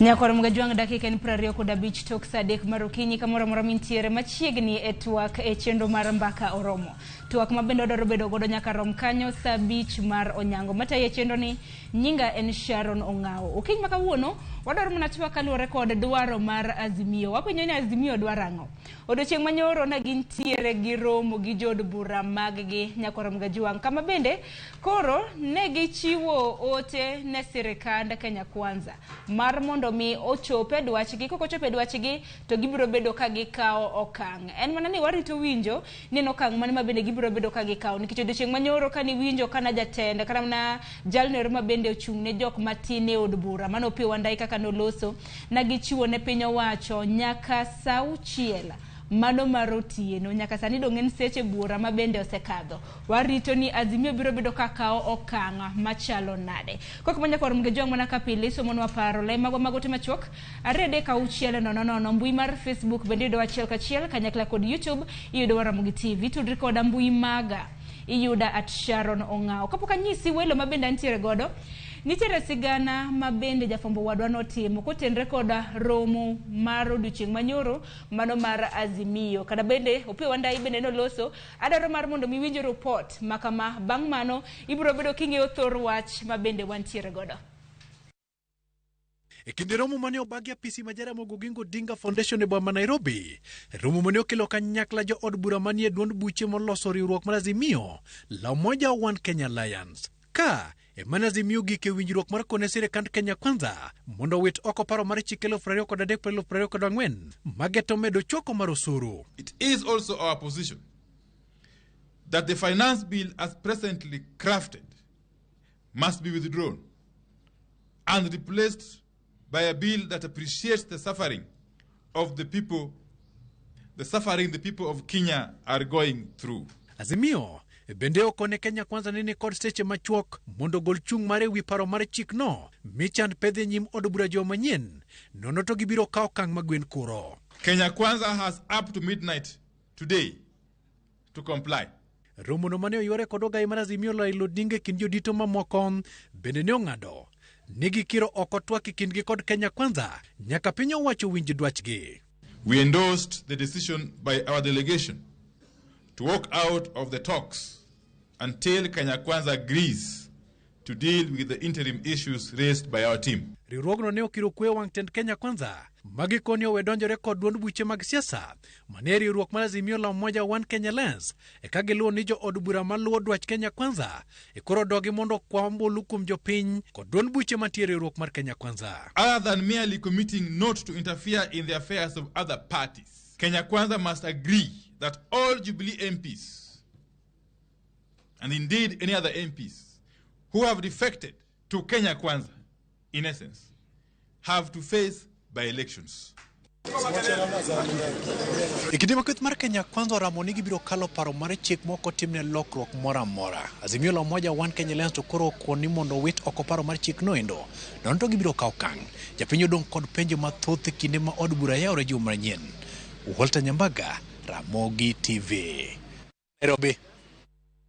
Nyakwar Mgajwang' dakika en 25 tok saa 3 mar okinyi kamoro amora mintiere machiegni e twak e chenro mar mbaka oromo. Twak ma bende wadwaro bedo godo nyaka rom kanyo saa 5 mar onyango. Matayo e chenro ni nyinga en Sharon Ong'awo. Okinyi ma kawuono wadwaro mana twak kaluwore kod dwaro mar Azimio. Wapenjo ni Azimio dwaro ang'o? Odiochieng' manyoro ne gintiere gi romo gi jood bura maggi Nyakwar Mgajwang' kama bende koro ne gichiwo ote ne sirikand Kenya Kwanza mar mondo mi ochop e dwachgi. Kok ochopo e dwachgi to gibiro bedo ka gikawo okang'. En mana ni warito winjo ni en okang' mane ma bende gibiro bedo ka gikawo nikech odiochieng' manyoro kane iwinjo kana jatend kata mana jalno ero ma bende ochung' ne jok matin e od bura mano Opiyo Wandayi kaka noloso na gichiwo ne piny owacho nyaka saa auchiel mano mar otieno nyaka sani dong' en seche buora ma bende osekadho. Warito ni Azimio biro bedo ka kawo okang' machalo nade. Kok ma nyakwar Mgejwang' mana ka pile isomonwa paro lai magwa mag ote machuok 23600 mbui mar Facebook bende iyudowa achiel kachiel kanyakla kod YouTube iyudowa Ramogi TV. Tudri koda mbui maga iyuda at Sharon Ong'awo. Kapok anyisi welo ma bende antiere godo, nitiere sigana ma bende jafwambo wadwa notimo kotenre kod romo mar odiochieng' manyoro mano mar Azimio. Kata bende Opiyo Wandayi bende noloso. Adwaro mar mondo mi iwinj report ma kama. Bang' mano ibiro bedo king'eyo thor wach ma bende wantiere godo. E kinde romo mane obagi apisi ma Jaramogi Oginga Odinga Foundation e boma ma Nairobi, romo mane okelo kanyakla jo od bura manie duond buche moloso riwruok mar Azimio la Umoja One Kenya Alliance. Ka ema ne Azimio ogik e winjruok mar kone sirikand Kenya Kwanza mondo owit oko paro mar chik 2003-2024 mageto medo choko mar osuru. It is also our position that the finance bill as presently crafted must be withdrawn and replaced by a bill that appreciates the suffering of the people, the suffering the people of Kenya are going through. Azimio bende okone Kenya Kwanza ni nikod seche machuok mondo ogol chung' mare ewi paro mar chikno michand pedhe nyim od bura juma manyien, nono to gibiro kawo okang' magwen kuro. Kenya Kwanza has up to midnight today to comply. Romono mane oyware kod ogai mar Azimio Raila Odinga e kind jodito mamoko bende ne ong'ado ni gikiro oko twak e kindgi kod Kenya Kwanza nyaka piny owacho winj dwachgi. We endorsed the decision by our delegation to walk out of the talks until Kenya Kwanza agrees to deal with the interim issues raised by our team. Riwruogno ne okiro kwe wang' tend Kenya Kwanza ma gikoni owe donjore kod duond buche mag siasa manie riwruok mar Azimio la Umoja One Kenya Alliance eka giluwo ni jo od bura maluwo dwach Kenya Kwanza e koro dogi mondo okwa ombulu kuom jopiny kod duond buche mantie e riwruok mar Kenya Kwanza. Other than merely committing not to interfere in the affairs of other parties, Kenya Kwanza must agree that all Jubilee MPs, and indeed any other MPs, who have defected to Kenya Kwanza, in essence, have to face by-elections. E kinde ma kweth mar Kenya Kwanza oramo ni gibiro kalo paro mar chik mok otimne lokruok moro amora. Azimio la Umoja One Kenya Alliance to koro okon ni mondo owit oko paro mar chik no endo. Nono to gibiro kawo okang'. Japiny odong' kod penjo mathoth e kinde ma od bura yawore juma manyien. Walter Nyambaga, Ramogi TV. Nairobi.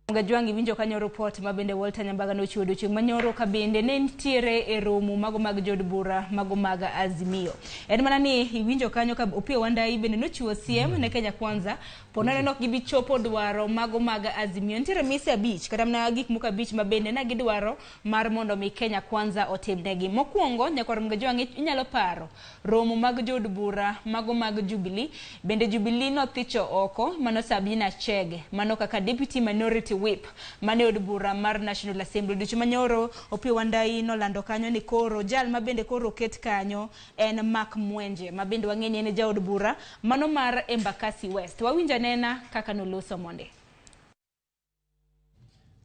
Gajwang' iwinjo kanyo report ma bende Walter Nyambaga nochiwo odiochieng' manyoro ka bende ne nitiere e romo mago mag jood bura mago mag Azimio. En mana ni iwinjo kanyo ka Opiyo Wandayi bende nochiwo siem ne Kenya Kwanza po nono ni ok gibi chopo dwaro mago mag Azimio. Nitiere mise abich kata mana gik moko abich ma bende ne gidwaro mar mondo mi Kenya Kwanza otimnegi. Mokwongo nyakwar Mgajwang' inyalo paro romo mag jood bura mago mag Jubilee. Bende Jubilee nothicho oko mano Sabina Chege mano kaka Deputy Minority Whip mane od bura mar National Assembly. Odiochieng' manyoro Opiyo Wandayi nolando kanyo ni koro jal ma bende koro oket kanyo en Mark Mwenje ma bende wang'e ni en jaod bura mano mar Embakasi West. Wawinj anena kaka noloso monde.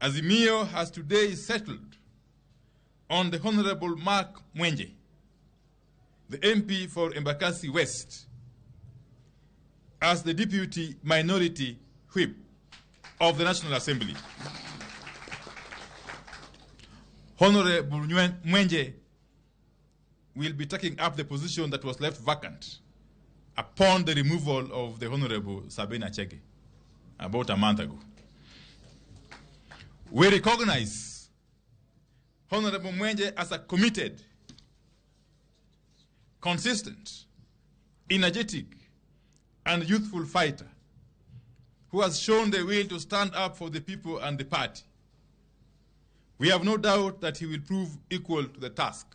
Azimio has today settled on the Honorable Mark Mwenje, the MP for Embakasi West, as the Deputy Minority Whip of the National Assembly. Honorable Mwenje will be taking up the position that was left vacant upon the removal of the Honorable Sabina Chege about a month ago. We recognize Honorable Mwenje as a committed, consistent, energetic, and youthful fighter who has shown the will to stand up for the people and the party. We have no doubt that he will prove equal to the task.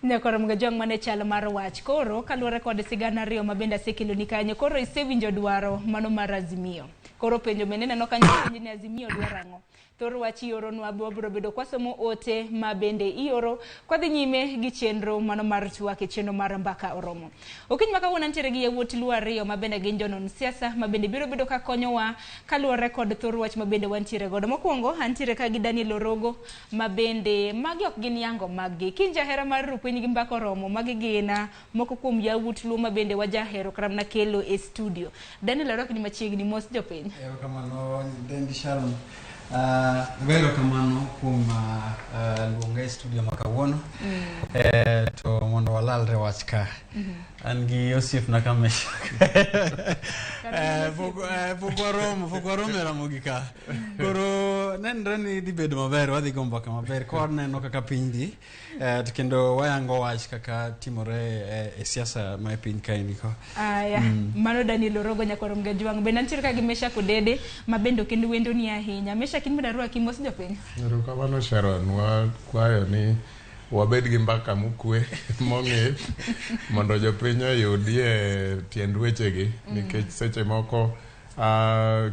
Nyakoro Mgajwang' mane chal mar wach koro kaluwore kod sigana ariyo ma bende asekeloni kanyo koro isewinjo dwaro mano mar Azimio. Koro penjo bende neno kanyo penjo ni Azimio dwaro ang'o? Thor wach ioronwa wabiro bedo kwasomo ote ma bende ioro kwadhi nyime gi chenro mano mar twak e chenro mar Mbaka Oromo. Okinyi ma kawuono antiere gi yawuot Luo ariyo ma bende gin jonon siasa ma bende biro bedo ka konyowa kaluwore kod thor wach ma bende wantiere godo. Mokwongo antiere ka gi Daniel Orogo ma bende magi ok gin yango mag-gi. Kin jahera mar rupiny gi Mbaka Oromo, magi gin moko kuom yawuot Luo ma bende wajahero kata mana kelo e studio. Daniel arwakni machiegni, mos jopiny. Erokamano Dendi Sharon. Erokamano kuom luonga e studio ma kawuono. To mondo walalre wach ka. An gi osiepna ka Meshak. Pok waromo e Ramogi ka. Koro nenre ni dhi bedo maber, wadhi go mbaka maber ka waneno kaka piny dhi. To kendo wayango wach kaka timore e siasa ma e piny kaendi ko. Aya, mano Daniel Orogo nyakwar Mgajwang'. Bende antiere ka gi Meshak Odede ma bende ok en wendoni ahinya. Meshak in bende arwaki, mos jopiny. Erokamano Sharon, wakwayo ni wabed gi mbaka mokwe mong'ith mondo jopiny oyudie tiend wechegi nikech seche moko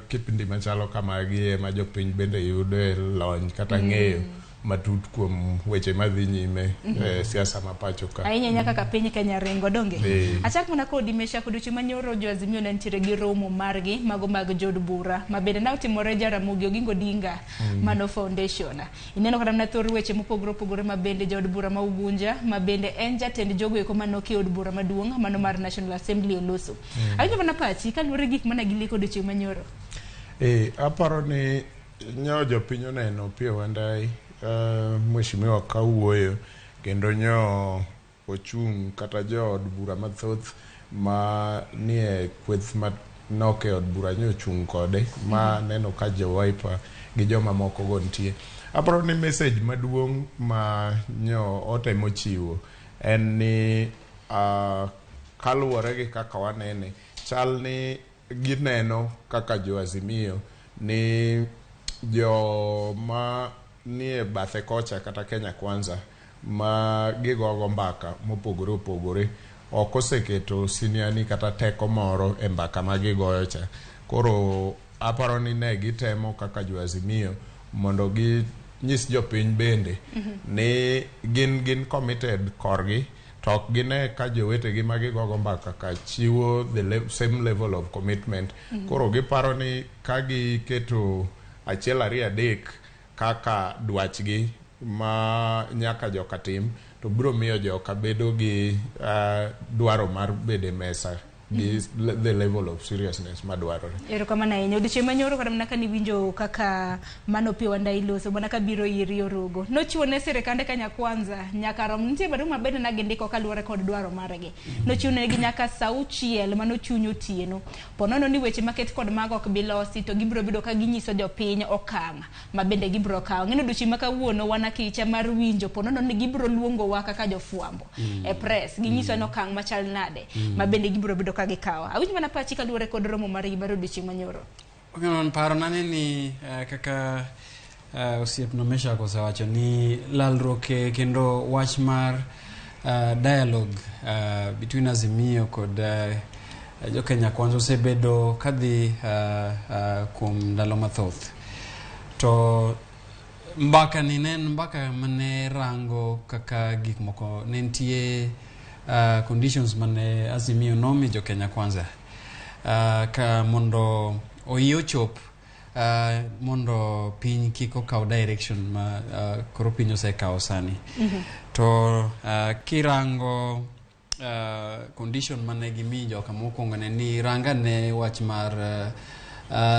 kipindi machalo kamagi ema jopiny bende yude lony kata ng'eyo matut kuom weche madhi nyime e siasa ma pacho ka. Ahinya ahinya kaka piny Kenya ringo donge. Achak mana kodi Meshak, odiochieng' manyoro jo Azimio ne nitiere gi romo margi mago mag jood bura ma bende ne otimore Jaramogi Oginga Odinga mano foundation. Ineno kata mana thor weche mopogore opogore ma bende jaod bura ma Ugunja ma bende en jatend jogo eko manoki e od bura maduong' mano mar National Assembly oloso. Awinjo mana pachi kaluwore gi gik mane gileko odiochieng' manyoro. Aparo ni nyo jopiny oneno Opiyo Wandayi mheshimiwa kawuoyo kendo nyo ochung' kata jood bura mathoth ma nie kweth manok e od bura nyo ochung' kode ma neno ka jo Wiper gi joma moko go nitie. Aparo ni message maduong' ma nyo otemo chiwo en ni kaluwore gi kaka wanene chal ni gineno kaka jo Azimio ni joma nie bathe kocha kata Kenya Kwanza ma gigogo mbaka mopogore opogore ok oseketo siniani kata teko moro e mbaka ma gigoyo cha. Koro aparo ni ne gitemo kaka jo Azimio mondo ginyis jopiny bende ni gin committed korgi to ok gine ka jowetegi ma gigogo mbaka ka chiwo the same level of commitment. Koro giparo ni ka giketo achiel ariyo adek kaka dwachgi ma nyaka joka tim to biro miyo joka bedo gi dwaro mar bedo e mesa gi the level of seriousness madwarore. Erokamano ahinya. Odiochieng' manyoro kata mana kaniwinjo kaka mano Opiyo Wandayi loso mana kabiro iri Orogo. Nochiwo ne sirikande Kenya Kwanza nyaka rom nitie barua maber ne gindiko kaluwore kod dwaro margi. Nochiwo negi nyaka saa auchiel mano chuny otieno. Po nono ni weche maket kod mago ok bi losi to gibiro bedo ka ginyiso jopiny okang' ma bende gibiro kawo. Ng'eno odiochieng' ma kawuono wan akicha mar winjo po nono ni gibiro luongowa kaka jofwambo e press. Ginyiso ni okang' machal nade ma bende gibiro bedo ka gikawo. Awinj mana pachi kaluwore kod romo margi mar odiochieng' manyoro. Okay, parona ni ni kaka osiepna Meshak osewacho ni lalruok kendo wach mar dialogue between Azimio kod jo Kenya Kwanza osebedo kadhi kuom ndalo mathoth. To mbaka ni ne en mbaka mane rango kaka gik moko ne nitie conditions mane Azimio nomi jo Kenya Kwanza ka mondo oyie ochop mondo piny kik okaw direction ma koro piny osekawo sani. To kirango condition mane gimiyo joka mokwongo ne ni ranga ne wach mar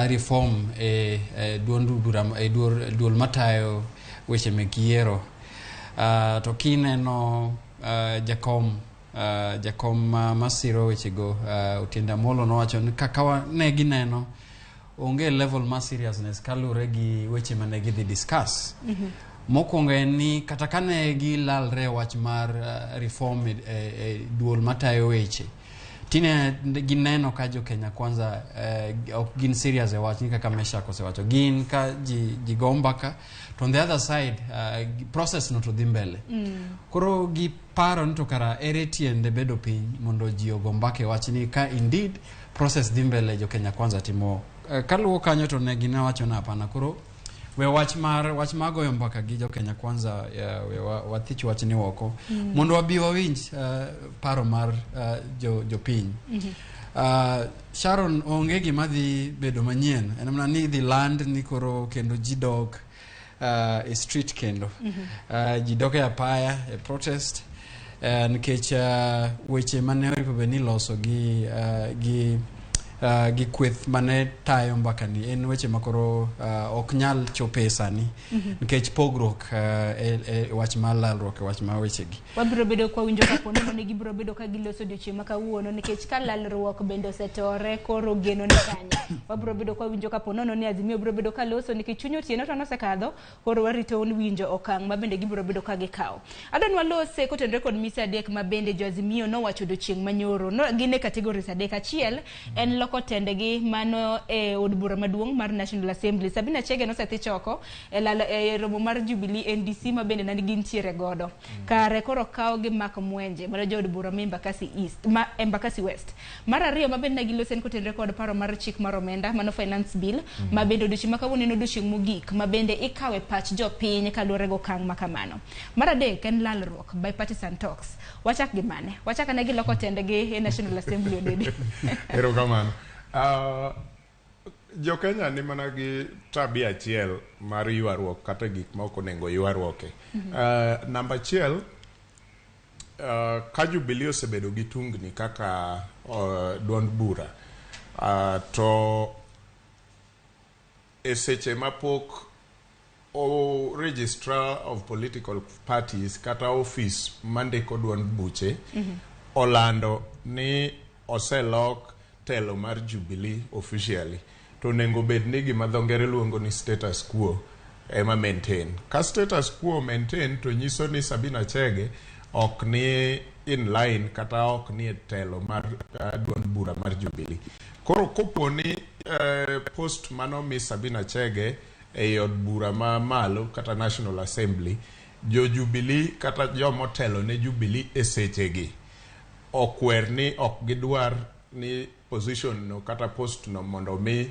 reform e duond bura e duol matayo weche mek yiero. To kineno jakom masiro wechego Otiende Amollo nowacho ni kaka ne gineno onge level mar seriousness kaluwore gi weche mane gidhi discuss. Mokwongo en ni kata kane gilalre e wach mar reform e duol matayo weche, tine gineno ka jo Kenya Kwanza ok gin serious e wachni kaka Meshak osewacho. Gin ka ji go mbaka to on the other side process no to dhi mbele. Koro giparo ni to kara ere tiende bedo piny mondo ji ogo mbaka e wachni ka indeed process dhi mbele jo Kenya Kwanza timo. Kaluwo kanyo to ne ginawacho na hapana koro we wach mar goyo mbaka gi jo Kenya Kwanza we wathich wachni oko mondo wabi wawinj paro mar jo jopiny. Sharon, onge gima dhi bedo manyien, en mana ni idhi land ni koro kendo ji dok e street kendo ji dok e apaya e protest nikech weche mane oripo bed ni iloso gi kweth mane tayo mbaka ni en weche ma koro ok nyal chope sani nikech pogruok e wach mar lalruok e wach mar wechegi. Wabiro bedo kwa winjo kapo nono ni gibiro bedo ka giloso odiochieng' ma kawuono nikech ka lalruok bende osetore koro geno ni kanye. Wabiro bedo kwa winjo kapo nono ni Azimio biro bedo ka loso nikech chuny otieno to nosekadho koro warito winjo okang' ma bende gibiro bedo ka gikawo. Adwa walose kotenore kod mise adek ma bende jo Azimio nowacho odiochieng' manyoro. No, gin e categories adek. Achiel en loko tendegi mano e od bura maduong' mar National Assembly. Sabina Chege nosethich oko e lalo e romo mar Jubilee NDC ma bende ne gintiere godo. Kare koro kaw gi Mark Mwenje mano jood bura ma Embakasi East ma Embakasi West. Mar ariyo ma bende ne giloso en kotenore kod paro mar chik mar omenda mano finance bill ma bende odiochieng' ma kawuono en odiochieng' mogik ma bende ikawe pach jopiny kaluwore gi okang' ma kamano. Mar adek en lalruok bipartisan talks. Wachak gi mane? Wachak ane gi loko tendgi e National Assembly odede. Erokamano. Jo Kenya ni mana gi tabia achiel mar ywaruok kata gik ma ok onego ywaruoke. Namba achiel, ka Jubilee osebedo gi tungni kaka duond bura, to e seche mapok o registrar of political parties kata office mandiko duond buche olando ni oselok telo mar Jubilee officially, to onego bed ni gima dho ngere luongo ni status quo ema maintain. Ka status quo maintain to nyiso ni Sabina Chege ok ni in line kata ok ni e telo mar duond bura mar Jubilee. Koro kopo ni post manomi Sabina Chege ei od bura ma malo kata National Assembly, jo Jubilee kata jomotelo ne Jubilee e sechegi okwer ni ok gidwar ni position no kata post no mondo mi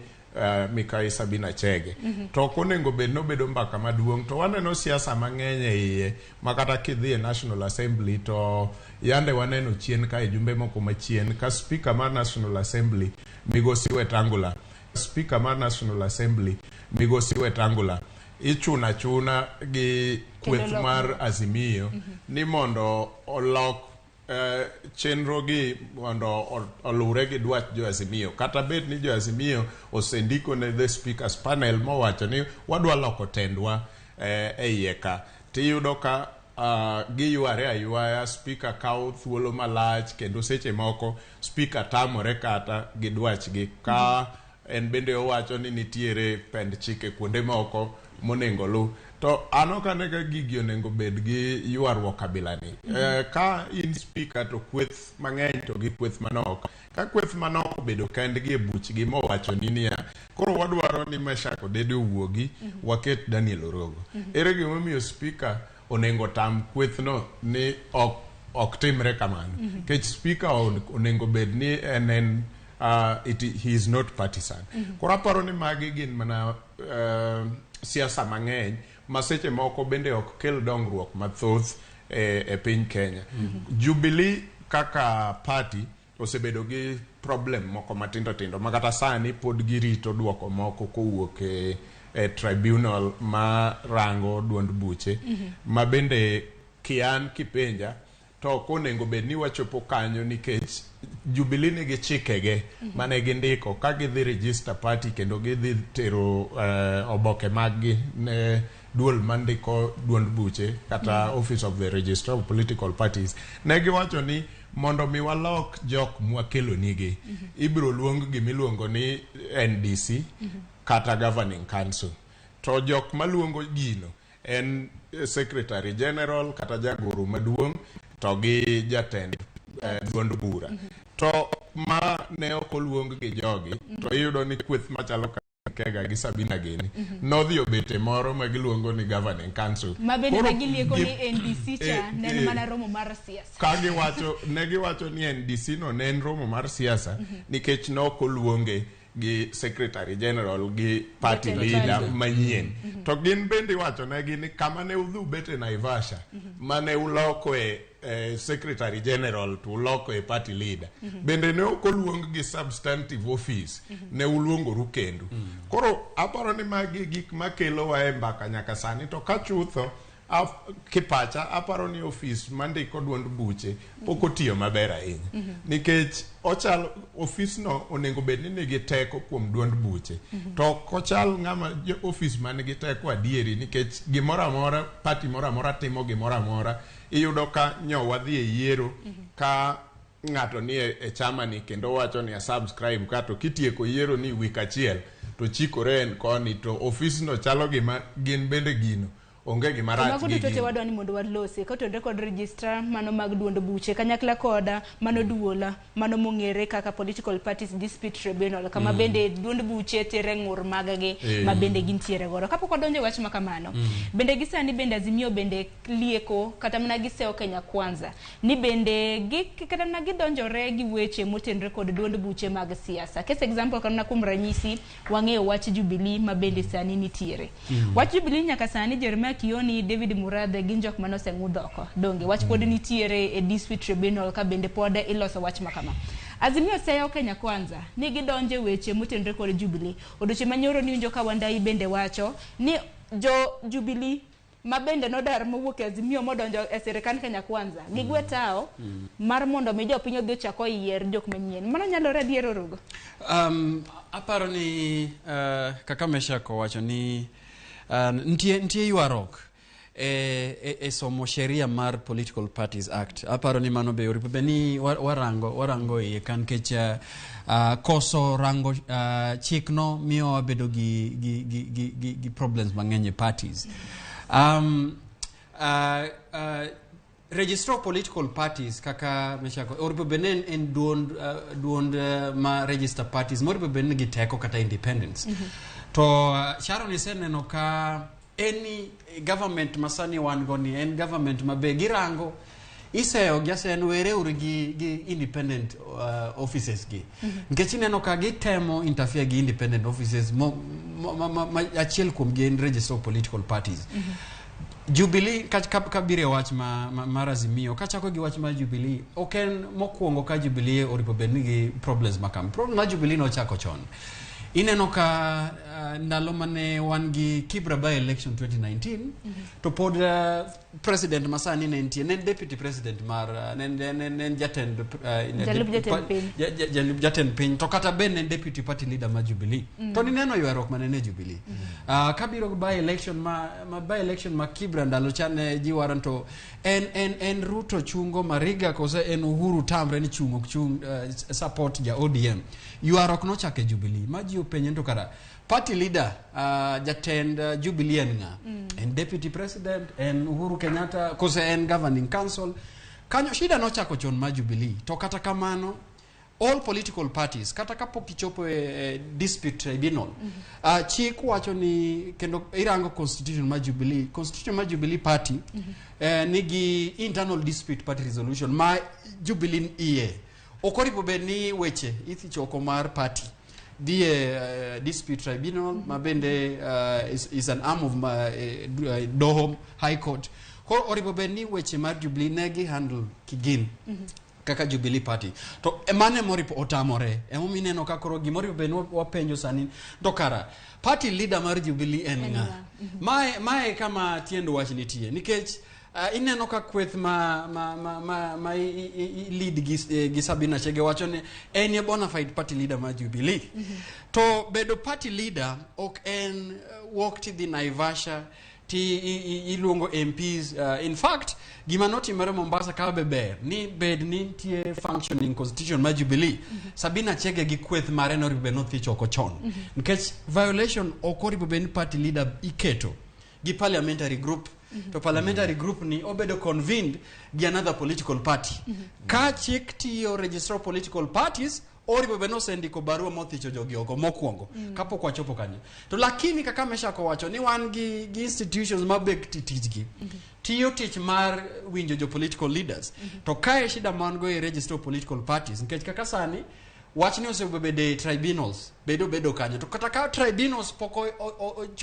Mikai Sabina Chege. To ok onego bed nobedo mbaka maduong' to waneno siasa mang'eny e iye ma kata kidhi e National Assembly to yande waneno chien ka e jumbe moko machien ka speaker mar National Assembly Migosi Wetangula, speaker mar National Assembly Migosi Wetangula ichuno achuna gi kweth lokruok. Mar Azimio ni mondo olok chenro gi mondo oluwre gi dwach jo Azimio, kata bed ni jo Azimio osendiko ne the speakers panel mowacho ni wadwa loko tendwa e iye ka tiyudo ka giyware aywaya, speaker kawo thuolo malach kendo seche moko speaker tamore kata gi dwachgi ka en bende owacho ni nitiere pend chike kuonde moko monego lu to an ok ane ka gigi onego bed gi ywaruok kabila ni. Ka in speaker to kweth mang'eny to gi kweth manok, ka kweth manok obedo kendgi e buchgi mowacho ni niya koro wadwaro ni Meshak Odede owuogi waket Daniel Orogo, ere gimomiyo speaker onego tam kwethno ni ok timre kamano? Nikech speaker onego bed ni en he is not partisan. Koro aparo ni magi gin mana siasa mang'eny ma seche moko bende ok kel dongruok mathoth e piny Kenya. Jubilee kaka party osebedo gi problem moko matindo tindo ma kata sani pod girito duoko moko kowuok e tribunal ma rango duond buche ma bende kian kipenja to ok onego bed ni wachopo kanyo nikech Jubilee nigi chikege mane gindiko ka gidhi register party kendo gidhi tero oboke maggi ne duol mandiko duond buche kata Office of the Registrar of Political Parties. Ne giwacho ni mondo mi walok jok mwakelonigi, ibiro luong gimiluongo ni NDC kata Governing Council, to jok maluongo gino en secretary general kata jagoro maduong' to gi jatend duond bura. To ma ne ok oluong gi jogi, to iyudo ni kweth machalo Kega gi Sabina gini nodhi obet e moro ma giluongo ni governing council. Ma bende Koro ne gilieko ni NDC cha ne en mana romo mar siasa. Ka giwacho, ne giwacho ni NDC no ne en romo mar siasa nikech ne ok oluonge gi secretary general gi party Jatend leader party. manyien. To gin bende iwacho negi ni kama ne udhi ubet e Naivasha mane ulokoe secretary general to ulokoe party leader, bende ne ok oluong gi substantive office, ne uluongoru kendu. Koro aparo ni magi gik makelowa e mbaka nyaka sani. To ka chutho kipacha aparo ni ofis mandiko duond buche pok otiyo maber ahinya, nikech ochal ofisno onego bed ni nigi teko kuom duond buche, to ok ochal ng'ama ofis man gi teko adieri, nikech gimoro amora, party moro amora timo gimoro amora. Iyudo ka nyo wadhi e yiero ka ng'ato ni e chama ni kendo wacho ni a subscribe ka, to kitieko yiero ni wik achiel to chikore en koni, to ofisno chalo gima gin bende gino onge gima To rach mago gi duto te gino. Wadwa ni mondo walose kotenore kod registrar mano mag duond buche kanyakla koda mano duola mano mong'ere kaka Political Parties Dispute Tribunal, kama bende duond buche tere ng'ur mag-gi ma bende gintiere godo. Kapok wadonjo e wach ma kamano, bende gisani bende Azimio bende lieko kata mana gisewo Kenya Kwanza ni bende gi kata mana gidonjore gi weche motenore kod duond buche mag siasa. Case example, kata mana kuom ranyisi, wang'eyo wach Jubilee ma bende sani nitiere. Wach Jubilee nyaka sani, Jeremiah Kioni, David Murathe gin jok mane oseng'udh oko. Donge wach pod nitiere e dispute tribunal ka bende pod iloso wach ma kama. Azimio seyo Kenya Kwanza ni gidonje weche motenore kod Jubilee. Odiochieng' manyoro niwinjo ka Wandayi bende wacho ni jo Jubilee ma bende nodar mowuok e Azimio modonjo e sirikand Kenya Kwanza gigwe tao mar mondo mi jopiny odhi ochak oyier jok manyien. Mano nyalore adier, Orugo? Aparo ni kaka Meshak owacho ni nitie ywaruok e somo sheria mar Political Parties Act. Aparo ni mano be oripo be ni warango iye ka, nikech koso rango chikno miyo wabedo gi problems mang'eny e parties. Registrar of political parties, kaka Meshak oripo bed ni en duond ma register parties moripo bed ni gi teko kata independence. To Sharon, iseneno ka any government masani wan go ni en government ma be girango iseyo gi aseya were uru gi independent offices gi, nikech ineno ka gitemo interfere gi independent offices mo, ma achiel kuom gi en registrar of political parties. Jubilee ka biro e wach mar Azimio, kachako gi wach mar Jubilee, ok en mokwongo ka Jubilee oripo bed ni gi problems ma kama. Problem mar Jubilee nochako chon. Ineno ka ndalo mane wan gi Kibra by election 2019, to pod president masani ne nitie, ne en deputy president mar ne en jatend Jalup jatend piny. Jalup jatend piny, to kata ben ne en deputy party leader mar Jubilee, to nineno ywaruok manene e Jubilee. Kabiro by election ma by election ma Kibra ndalo cha ne ji waro to en Ruto chungo Mariga kose en Uhuru tamre ni chung ok chung support ja ODM. Ywaruok nochako e Jubilee ma ji openje ni to kara party leader, jatend Jubilee en ng'a? En deputy president, en Uhuru Kenyatta kose en governing council? Kanyo shida nochako chon ma Jubilee. To kata kamano, all political parties, kata kapok ichopo e dispute tribunal, chik wacho ni, kendo irango constitution ma Jubilee, constitution ma Jubilee Party nigi internal dispute party resolution ma Jubilee iye ok oripo bed ni weche ithi choko mar party dhi e dispute tribunal, ma bende is an arm of doho high court. Koro oripo bed ni weche mar Jubilee ne gi handle kigin kaka Jubilee Party, to mano emoripo otamore. Emomiyo ineno ka koro gimoripo bed ni wapenjo sani to kara party leader mar Jubilee en ng'a? Mae kama tiend wach nitie, nikech ineno ka kweth ma i lead gi Sabina Chege wacho ni en e bona fide party leader mar Jubilee. To bedo party leader ok en wuok tidhi Naivasha ti iluongo MPs. In fact, gima notimore Mombasa ka be ber ni bed ni nitie functioning constitution mar Jubilee, Sabina Chege gi kweth mare noripo bed nodhi choko chon, nikech violation ok oripo bed ni party leader iketo gi parliamentary group. To parliamentary group ni obedo convened gi another political party. Ka chik tiyo, registrar of political parties oripo be nosendiko barua mothicho jogi oko mokwongo kapok wachopo kanyo. To lakini kaka Meshak owacho ni wan gi institutions mabek tijgi tiyo tich mar winjo jo political leaders. To kae shida ma wan go e register of political parties, nikech kaka sani wachni osebedo e tribunals, bedo kanyo, to kata ka tribunals pok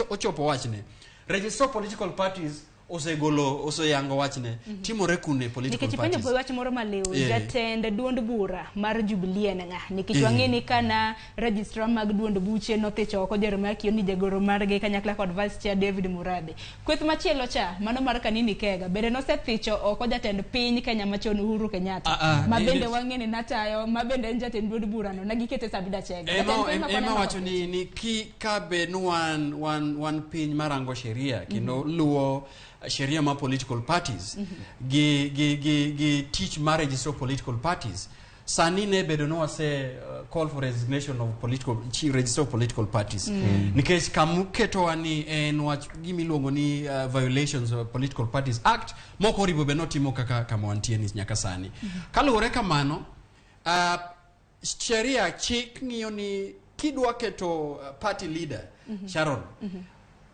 ochopo wachne, register of political parties osegolo, oseyango wachne timore kune political Nikech ipenjo parties. Wach moro maliw. Jatend duond bura mar Jubilee en ng'a? Nikech wang'e ni kana registrar mag duond buche nothicho oko Jeremiah Kioni, jagoro margi, kanyakla kod vice chair David Murathe. Kweth machielo cha, mano mar Kanini Kega, bende nosethicho oko jatend piny Kenya machon Uhuru Kenyatta, ma bende wang'e ni natayo, ma bende en jatend duond burano, ne gikete Sabida Chege. Ema Jatend piny ma koni ema ema wacho ni ki ka bed ni wan piny marango sheria kendo luwo sheria mar political parties gi tich mar register of political parties, sani ne bedo ni wase call for resignation of political chief register of political parties, nikech kamuketowa ni en wach gimiluongo ni violations of Political Parties Act moko oripo bed notimo kaka kama wantie ni nyaka sani. Kaluwore kamano, sheria, chik ng'iyo ni kidwa keto party leader, Sharon,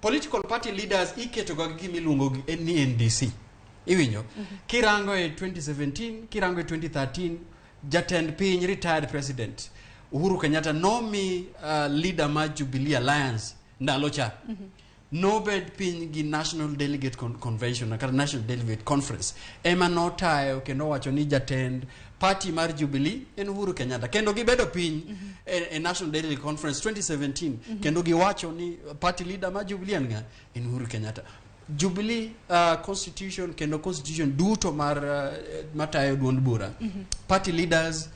political party leaders iketo ga gi gimiluongo ni NDC, iwinjo? Kirango e 2017, kirango e 2013, jatend piny, retired president Uhuru Kenyatta, nomi leader mar Jubilee Alliance ndalo cha nobed piny gi National Delegate Convention kata National Delegate Conference ema notayo kendo owacho ni jatend party mar Jubilee en Uhuru Kenyatta, kendo gibedo piny e National Delegate Conference 2017 kendo giwacho ni party leader mar Jubilee en ng'a? En Uhuru Kenyatta. Jubilee constitution kendo constitution duto mar matayo duond bura, party leaders,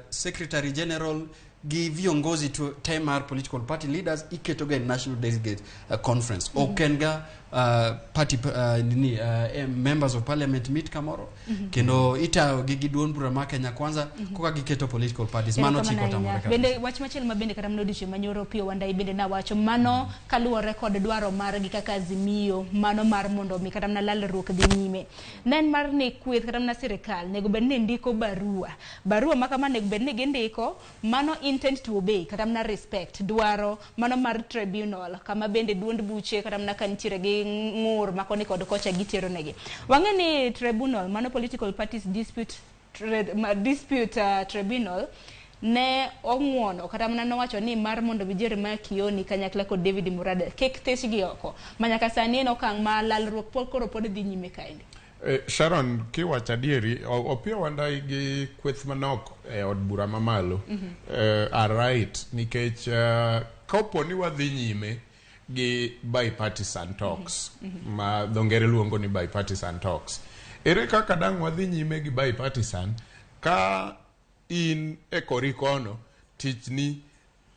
secretary general gi viongozi te mar political party leaders iketo ga e National Delegate Conference. Ok en ga party nini, members of parliament meet kamoro kendo itayo gi duond bura mar Kenya Kwanza koka giketo political parties. Mano chik Erokamano otamore ahinya. kabisa. Bende wach machielo ma bende kata mana odiochieng' manyoro Opiyo Wandayi bende nawacho mano kaluwore kod dwaro margi kaka Azimio, mano mar mondo mi kata mana lalruok dhi nyime, ne en mar ni kweth kata mana sirikal nego bed ni ndiko barua. Barua ma kama nego bed ni gindiko mano intent to obey kata mana respect dwaro mano mar tribunal, kama bende duond buche kata mana ka nitiere gi ng'ur ma koni kod kocha gitero negi. Wang'e ni tribunal mano Political Parties Dispute Dispute Tribunal ne ong'uono kata mana nowacho ni mar mondo mi Jeremiah Kioni kanyakla kod David Murathe kik thichgi oko, ma nyaka sani en okang' ma lalruok pod koro pod dhi nyime kaendi. Sharon, kiwacho adieri, Opiyo Wandayi gi kweth manok e od bura mamalo are right, nikech kapo ni wadhi nyime gi bipartisan talks, ma dho ngere luongo ni bipartisan talks, ere kaka dang' wadhi nyime gi bipartisan ka in e kori kono tichni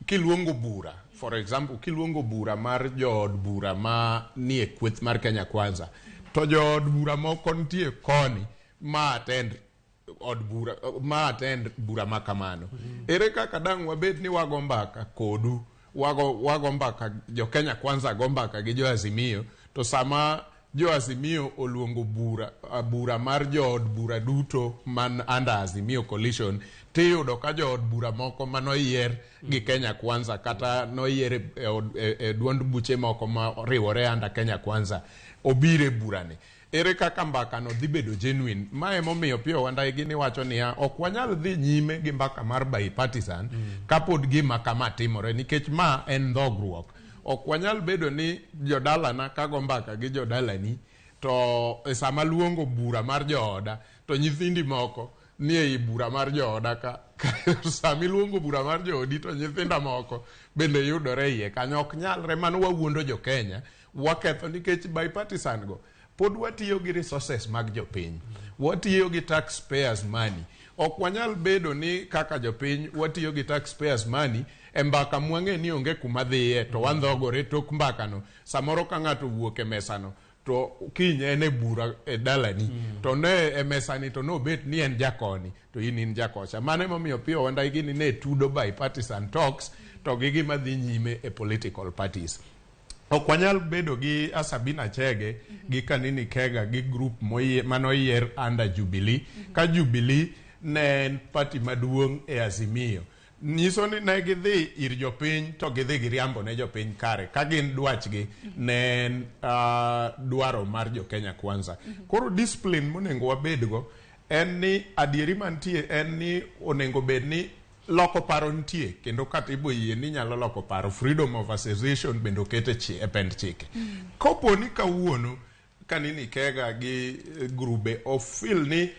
kiluongo bura, for example, kiluongo bura mar jood bura ma nie kweth mar Kenya Kwanza, to jood bura moko nitie koni ma attend od bura, ma attend bura ma kamano, ere kaka dang' wabed ni wago mbaka kodu, wago mbaka, jo Kenya Kwanza go mbaka gi jo Azimio, to sama jo Azimio oluongo bura, bura mar jood bura duto man under Azimio coalition, tiyudo ka jood bura moko manoyier gi Kenya Kwanza kata noyier e duond buche moko ma oriwore under Kenya Kwanza obiro e burani, ere kaka mbaka no dhi bedo genuine? Ma emomiyo Opiyo Wandayi gini wacho niya, ok wanyal dhi nyime gi mbaka mar bipartisan kapod gima kama timore, nikech ma en dhogruok. Ok wanyal bedo ni jodalana kago mbaka gi jodalani, to e sama luongo bura mar jooda to nyithindi moko ni ei bura mar jooda ka sama iluongo bura mar joodi to nyithinda moko bende yudore iye kanyo, ok nyalre. Mano wawuondo jo Kenya, waketho, nikech bipartisan go pod watiyo gi resources mag jopiny, watiyo gi taxpayers money. Ok wanyal bedo ni kaka jopiny watiyo gi taxpayers money e mbaka mwang'e ni onge kuma dhiye, to wandhogore tok mbakano. Samoro ka ng'ato owuok e mesano to kiny en e bura e dalani, to ne e mesani to nobet ni en jakoni to in jakocha. Mano emomiyo Opiyo Wandayi gini ne tudo bipartisan talks to gi gima dhi nyime e political parties. Ok wanyal bedo gi Sabina Chege gi Kanini Kega gi group manoyier under Jubilee ka Jubilee ne en party maduong' e Azimio. Nyiso ni ne gidhi ir jopiny to gidhi giriambo ne jopiny kare ka gin dwachgi ne en dwaro mar jo Kenya Kwanza. Koro discipline monego wabedgo en ni adieri mantie en ni onego bed ni loko paro nitie kendo katiba oyie ni nyalo loko paro, freedom of association bende oket e pend chike. Kopo ni kawuono Kanini Kega gi grube ofil ni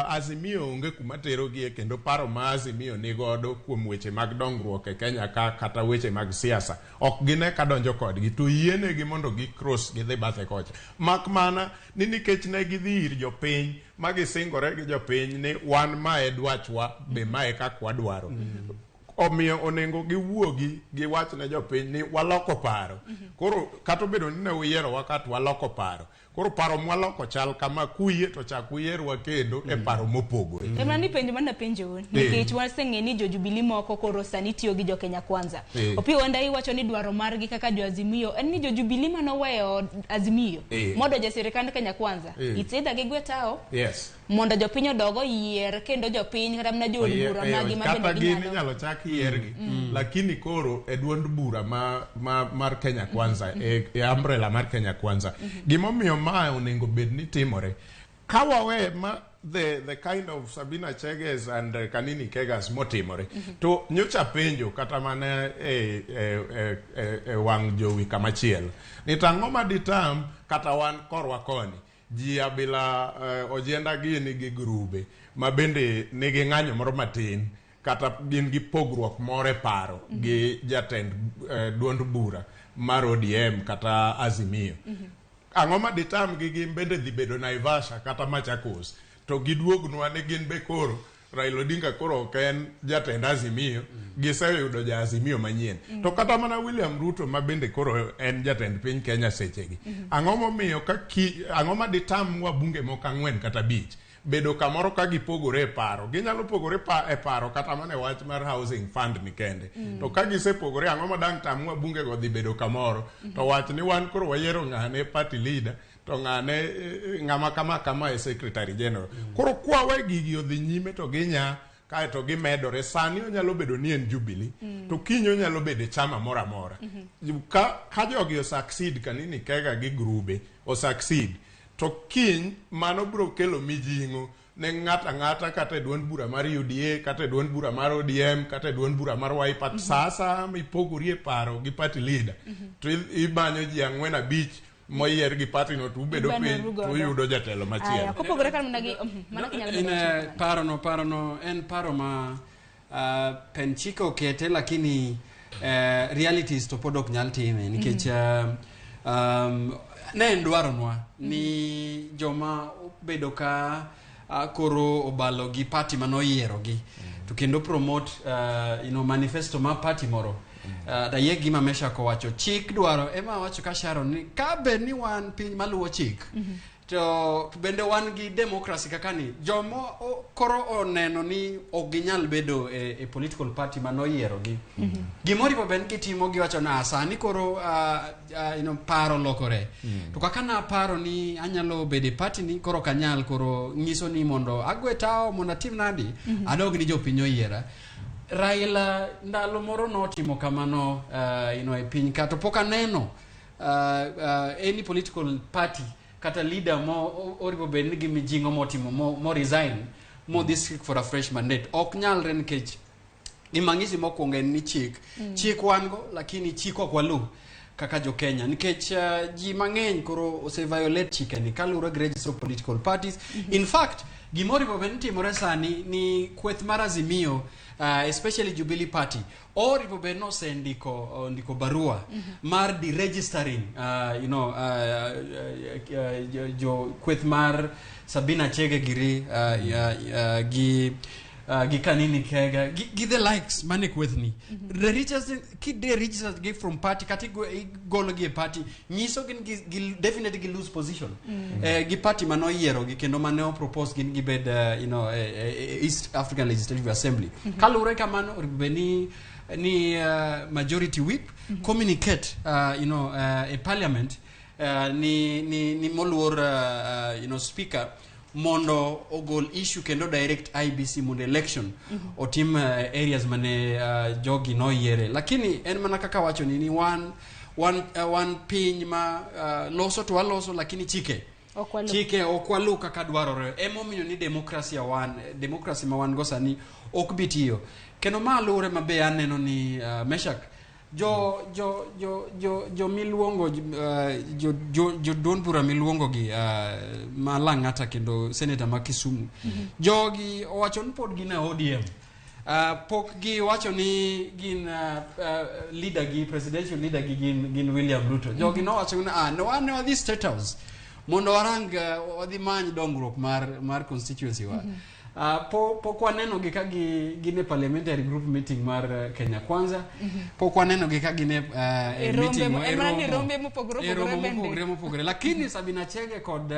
Azimio onge kuma terogie kendo paro ma Azimio nigodo kuom weche mag dongruok e Kenya ka kata weche mag siasa ok gine ka donjo kodgi to yienegi mondo gi cross gidhi bathe kocha. Mak mana ni nikech ne gidhi ir jopiny ma gisingore gi jopiny ni wan mae dwachwa be mae kaka wadwaro. Omiyo onego giwuogi giwach ne jopiny ni waloko paro. Koro kata obedo ni ne uyierowa ka to waloko paro. Koro paro mwaloko chal kama kuyie to chak uyierwa kendo e paro mopogore. Ema ni penjo mana penjo nikech waseng'e ni jo Jubilee moko koro sani tiyo gi jo Kenya Kwanza. Opiyo Wandayi wacho ni dwaro margi kaka jo Azimio en ni jo Jubilee manoweyo Azimio modonjo e sirikand Kenya Kwanza. It's either gigwe tao mondo jopiny odog oyier kendo jopiny kata mana jood bura magi ma kata bende gin ginyalo inyalo chak yiergi lakini koro e duond bura mar Kenya Kwanza e umbrella mar Kenya Kwanza gimomiyo ma onego bed ni timore ka wawe ma the kind of Sabina Cheges and Kanini Kegas motimore to nyocha penjo kata mana e wang' jowi kamachielo ni to ang'o ma ditam kata wan korwa koni ji abila ojienda gi nigi grube ma bende nigi ng'anyo moro matin kata gin gi pogruok moro e paro gi jatend duond bura mar ODM kata Azimio. Ang'o ma ditamgi gin bende dhi bedo Naivasha kata Machakos to giduognwa ni gin be koro Raila Odinga koro ok en jatend Azimio, giseyudo ja Azimio manyien. To kata mana William Ruto ma bende koro en jatend piny Kenya sechegi. Ang'o momiyo ang'o ma ditam wabunge moko 4 kata 5 bedo kamoro ka gipogore e paro? Ginyalo pogore e paro kata mana e wach mar housing fund ni kende. To ka gisepogore ang'o ma dang' tam wabunge go dhi bedo kamoro to wach ni wan koro wayiero ng'ane party leader to ng'ane ng'ama kama kama e secretary general. Koro kwawe gigi odhi nyime to ginya kaeto gimedore. Sani onyalo bedo ni en Jubilee to kiny onyalo bedo e chama moro amora. Ka jogi osucceed Kanini Kega gi grube osucceed to kiny mano biro kelo mijing'o ne ng'ato ang'ata kata e duond bura mar UDA kata e duond bura mar ODM kata e duond bura mar Wiper. Sa asaya mipogori e paro gi party leader to imanyo ji 4 5 moyier gi party no to ubedo piny to uyudo jatelo machielo. Kopogore kar mana gi mana kinyalo medo parono en paro ma pen chike okete lakini realities to pod ok nyal time nikech ne en dwaronwa ni joma obedo ka koro obalo gi party manoyierogi to kendo promote manifesto ma party moro. Dayie gima Meshak owacho chik dwaro ema wacho ka Sharon ni ka bed ni wan piny maluwo chik to bende wan gi democracy kaka ni jomo koro oneno ni ok ginyal bedo e political party manoyierogi gimoripo bed ni gitimo giwacho na sani koro paro lokore to kaka naparo ni anyalo bedo e party ni koro ok anyal koro nyiso ni mondo agwe tao mondo atim nadi adog ni jopiny oyiera. Raila ndalo moro notimo kamano e piny ka to pok aneno any political party kata leader mo oripo bed ni gi mijing'o motimo mo resign mo dhi seek for a fresh mandate ok nyalre nikech gimang'isi mokwongo en ni chik chik wan go lakini chik ok walu kaka jo Kenya nikech ji mang'eny koro ose violate chike ni kaluwore gi register of political parties. In fact gimoripo bed ni timore sani ni kweth mar Azimio especially Jubilee Party oripo bed ni osendiko ndiko barua mar deregistering jo kweth mar Sabina Chege giri gi gi Kanini Kega gi the likes mane kwethni. The richest kide register gi from party kata igolo gi e party nyiso gin gi definitely gi lose position gi party mane oyiero gi kendo mane opropose gin gibed East African Legislative Assembly. Kaluwore kamano, onego bed ni majority whip communicate e parliament ni moluor speaker mondo ogol issue kendo direct IEBC mondo election otim areas mane jogi noyiere. Lakini en mana kaka wacho ni wan piny ma loso to waloso, lakini chike Ok waluw. Chike ok waluw kaka dwarore. Emomiyo ni demokrasia wan demokrasi ma wan go sani ok bi tiyo kendo. Ma luwore maber, aneno ni Meshak, jo miluongo jo duond bura miluongo gi ma Lang'ata kendo senator ma Kisumu, jogi owacho ni pod gin e ODM. Pok giwacho ni gin leader gi presidential leader gi gin William Ruto. Jogi nowacho ni no, wan ne wadhi State House mondo warang wadhi many dongruok mar constituency wa. Pok waneno gi ka gin e parliamentary group meeting mar Kenya Kwanza. Pok waneno gi ka gin e E rombe meeting e e mana ni romo. Rombe mopogore E romo opogore bende. mopogore mopogore, lakini Sabina Chege kod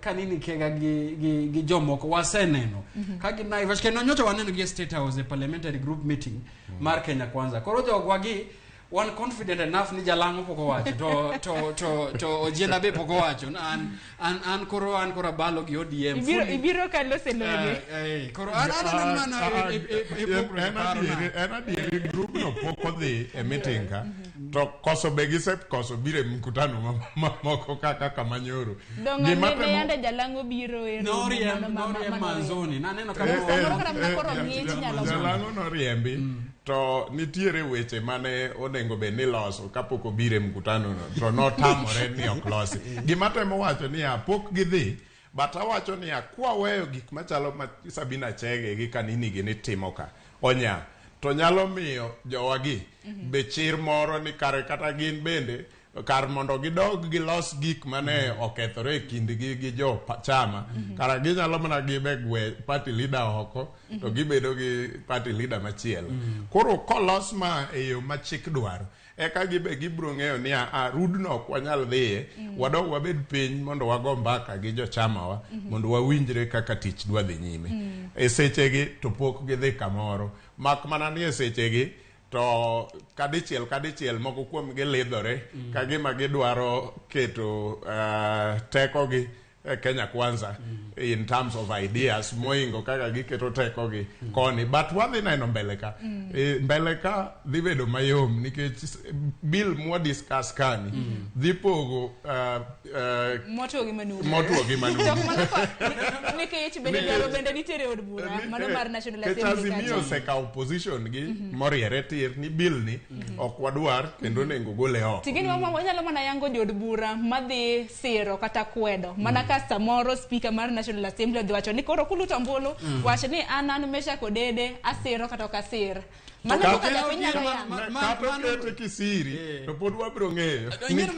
Kanini Kega gi jomoko waseneno ka gin Naivas kendo nyocha waneno gi e State House e parliamentary group meeting mar Kenya Kwanza. Koro jogwa gi wan confident enough ni Jalang'o pok owacho to Ojienda be pok owacho. An koro abalo gi ODM Ibiro fully. Ibiro ka lose loge. Koro an aneno ni mano e pogruok e En parona. adieri, en adieri, grubno pok odhi e meeting ka to koso be gisekoso biro e mkutano mamoko kaka kama nyoro. Dongo Gima ne temo- yande Jalang'o biro e romo Noriemb mano noriemb Manzoni naneno ka Samoro kata mana koro ng'ich nyalo Jalang'o noriembi to nitiere weche mane onego bed ni loso kapok obiro e mkutano no to notamore ni ok losi. Gima temo wacho niya, pok gidhi, but awacho niya, kwaweyo gik machalo ma Sabina Chege gi Kanini gi ni timo ka onya to nyalo miyo jowagi be chir moro ni kare kata gin bende kar mondo gidog gilos gik mane okethore e kindgi gi jo chama kara ginyalo mana gibe gwe party leader oko to gibedo gi party leader machielo. Koro kolos ma e yo ma chik dwaro, eka gibe gibiro ng'eyo ni a rudno ok wanyal dhiye, wadog wabed piny mondo wago mbaka gi jochamawa mondo wawinjre kaka tich dwa dhi nyime. E sechegi to pok gidhi kamoro, mak mana ni e sechegi to kadichiel kadichiel moko kuomgi lidhore ka gima gidwaro keto tekogi e Kenya Kwanza in terms of ideas moingo kaka giketo tekogi koni, but wadhi neno mbele ka. Mbele ka dhi bedo mayom nikech bill mwa discuss kani dhi pogo Motwo gi manumu. Motwo gi manumu. To mano nikech bende dwaro bende nitiere e od bura mano mar National Nikech Assembly Azimio kacha. osekawo position gi moriere tir ni bill ni ok wadwar kendo onego gole oko. Tigini wanyalo mana yango jood bura madhi siro kata kwedo mana ka samoro speaker mar National Assembly odhi wacho ni koro kuluto ombulu, wach ni an Meshack Odede asiro kata ok asir. Mano kaka japiny nyalo yango. Kata okete kisiri to pod wabiro ng'eyo. Ing'eyo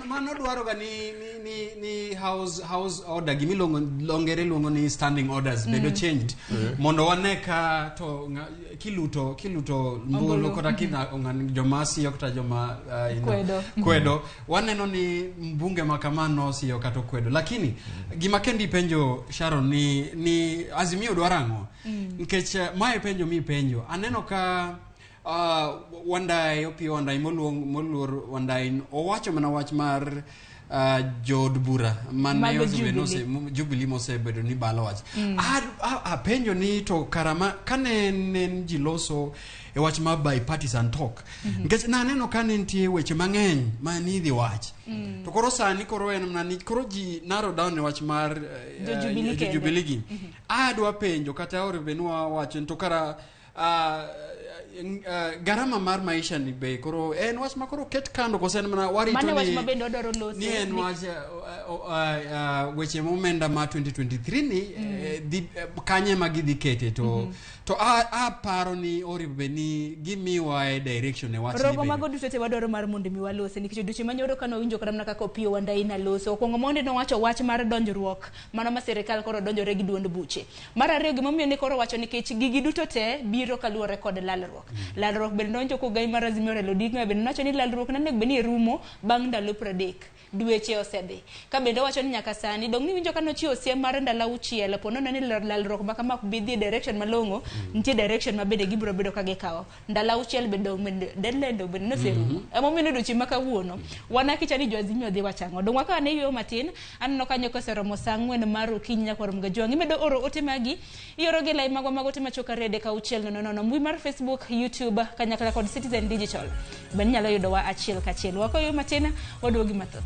mano dwaro ga ni house order, gimiluongo longere luongo ni standing orders, bedo changed mondo wane ka to kiluto mbulu Ombulu. kata kina joma siyo kata joma Kwedo. kwedo, waneno ni mbunge ma kamano siyo kata okwedo. Lakini gima kendi penjo Sharon ni Azimio dwaro ang'o, nikech mae penjo mipenjo aneno ka Wandai, Opiyo Wandai, moluor Wandai owacho mana wach mar jood bura mane Mago osebedo Jubilee. Jubilee mosebedo ni balo wach. Apenjo ni to karama kane ne ji loso e wach mar bipartisan talk, nikech naneno ka ne nitie weche mang'eny ma nidhi wach, to koro sani koro en mana ni koro ji narrow down e wach mar Jo Jubilee jo kende. Jubilee gi. Adwa penjo kata ore bed ni wawacho ni to kara Garama mar maisha ni be koro en wach ma koro ket kando kose en mana warito Mano wach ni ma bende wadwaro lose. Ni en wach weche momenda ma 2023 ni dhi kanye ma gidhi kete to to aparo ni oripo bed ni gimiwa e direction e wach ni Rogo bende. Mago duto te wadwaro mar mondo mi walose nikech odiochieng' manyoro kane wawinjo kata mana kaka Opiyo Wandayi naloso. Okwongo mondi nowacho wach mar donjruok mano ma sirikal koro donjore gi duond buche. Mar ariyo gimomiyo ne koro wacho nikech gigi duto te biro kaluwore kod lalruok. Lalruok bende nowinjo kogai mar Azimio Raila Odinga bende nowacho ni lalruok ne onego bed ni rumo bang' ndalo 30. Dweche osedhi. Ka bende owacho ni nyaka sani dong' niwinjo ka nochiwo siem mar ndalo 6 po nono ni lalruok ma kama ok bi dhi e direction malong'o, nitie direction ma bende gibiro bedo ka gikawo. Ndalo 6 bende dong' bende deadline dong' bende noserumo. Emomiyo ni odiochieng' ma kawuono wan akicha ni jo Azimio dhi wacho ang'o. Dong' wakaw ane yueyo matin, aneno kanyo koseromo saa 4 mar okinyi nyaka warom gajwang'. Imedo oro ote magi, ioro gi lai magwa mag ote machuok 2 3 6 0 0 mbui mar Facebook, YouTube kanyakla kod Citizen Digital. Bende inyalo yudowa achiel kachiel. Wakaw yueyo matin, waduogi mathoth.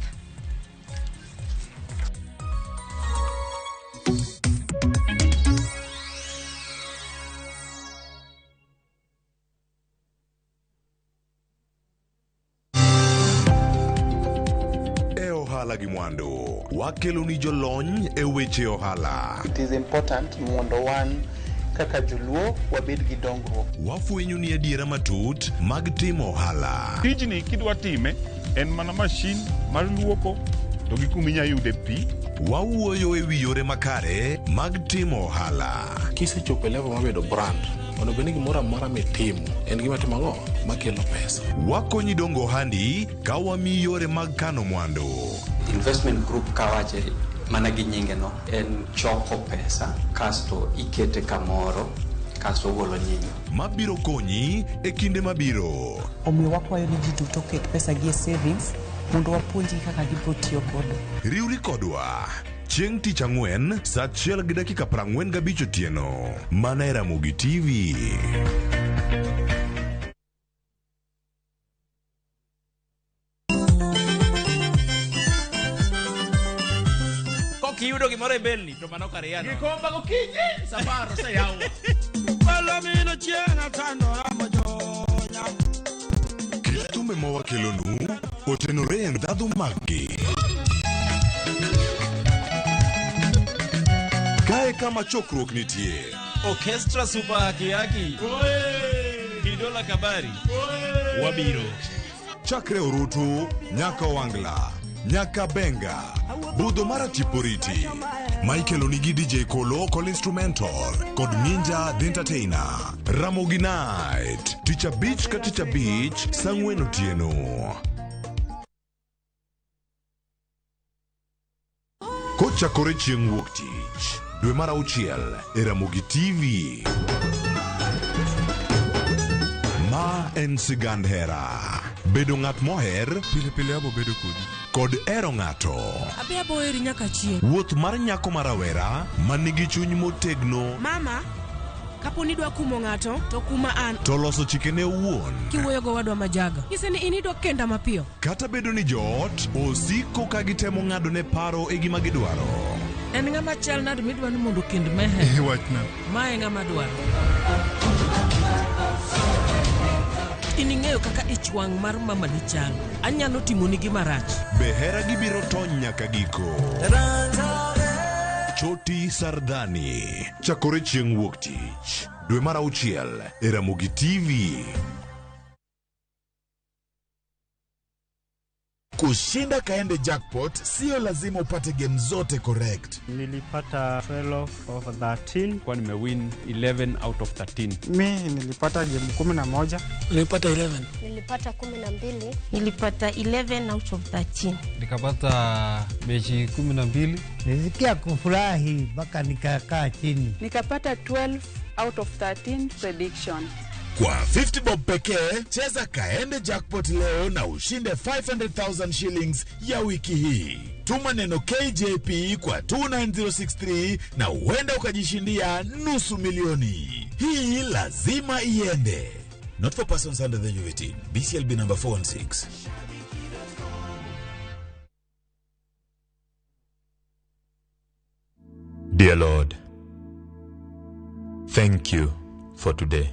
E ohala gi mwandu, wakelo ni jolony e weche ohala. It is important mondo wan kaka joluo wabed gi dongruok. Wafwenyo ni adiera matut mag timo ohala. Tijni kidwa time en mana mashin mar luoko to gi kuma inya yude pi. Wawuoyo e wi yore makare mag timo ohala. Kisechopo e level mar bedo brand, onego bed ni gimoro amora mitimo en gima timo ang'o makelo pesa. Wakonyi dongo ohandi ka wamiyi yore mag kano mwandu. Investment group kawache mana gi nyinge no en choko pesa kasto ikete kamoro kasto ogolo nyinyo. Mabiro konyi e kinde mabiro. Omiyo wakwayo ni ji duto oket pesa gi e savings mondo wapuonjgi kaka gibiro tiyo godo. Riwri kodwa chieng' tich ang'wen saa 1:45 otieno mana e Ramogi TV. Kokiyudo gimoro e belni to mano kar yano. Gikomba gokinyi safar oseyaw. Palomino chieng' atandora mojonya. Kit thumbe mawakelonu otenore e ndhadhu maggi. Kae kama chokruok nitie. Orchestra Super Haki Haki. Kidola Kabari. Wabiro. Chakre Orutu nyaka Wangla, nyaka Benga, budho mar Atiporiti. Michael onigi DJ Kolo Kol Instrumental kod Ninja The Entertainer. Ramogi Night, tich abich ka tich abich, saa 4 otieno. Kochakore chieng' wuok tich, dwe mar 6 e Ramogi TV. Ma en sigand hera. Bedo ng'at moher pile pile abo bedo kodi. Kod hero ng'ato. Abi abo heri nyaka chieng'. Wuoth mar nyako ma rawera ma nigi chuny motegno. Mama, kapo ni idwa kumo ng'ato, to kuma an. To loso chikene owuon. Kiwuoyo gowadwa majaga. Nyise ni in idwa kenda mapiyo. Kata bedo ni joot osiko ka gitemo ng'ado ne paro e gima gidwaro. En ng'ama chal nade midwa ni mondo okend Meher? Wachna. Ma e ng'ama dwaro. In ing'eyo kaka ich wang' mar mama ni chal. Anyalo timoni gima rach. Be hera gibiro tony nyaka giko. Choti Sardani. Chakore chieng' wuok tich. Dwe mar 6 e Ramogi TV. Kushinda Kaende Jackpot sio lazima upate game zote correct. Nilipata 12 of 13. Kwa nimewin 11 out of 13. Mi nilipata game 11. Nilipata 11. Nilipata 12. Nilipata 11 out of 13. Nikapata mechi 12. Nilisikia kufurahi mpaka nikakaa chini. Nikapata 12 out of 13 prediction. Kwa 50 bob pekee, cheza Kaende Jackpot leo na ushinde 500,000 shillings ya wiki hii. Tuma neno KJP kwa 29063 na huenda ukajishindia 500,000. Hii lazima iende. Not for persons under the age of 18. BCLB number 416. Dear Lord, thank you for today.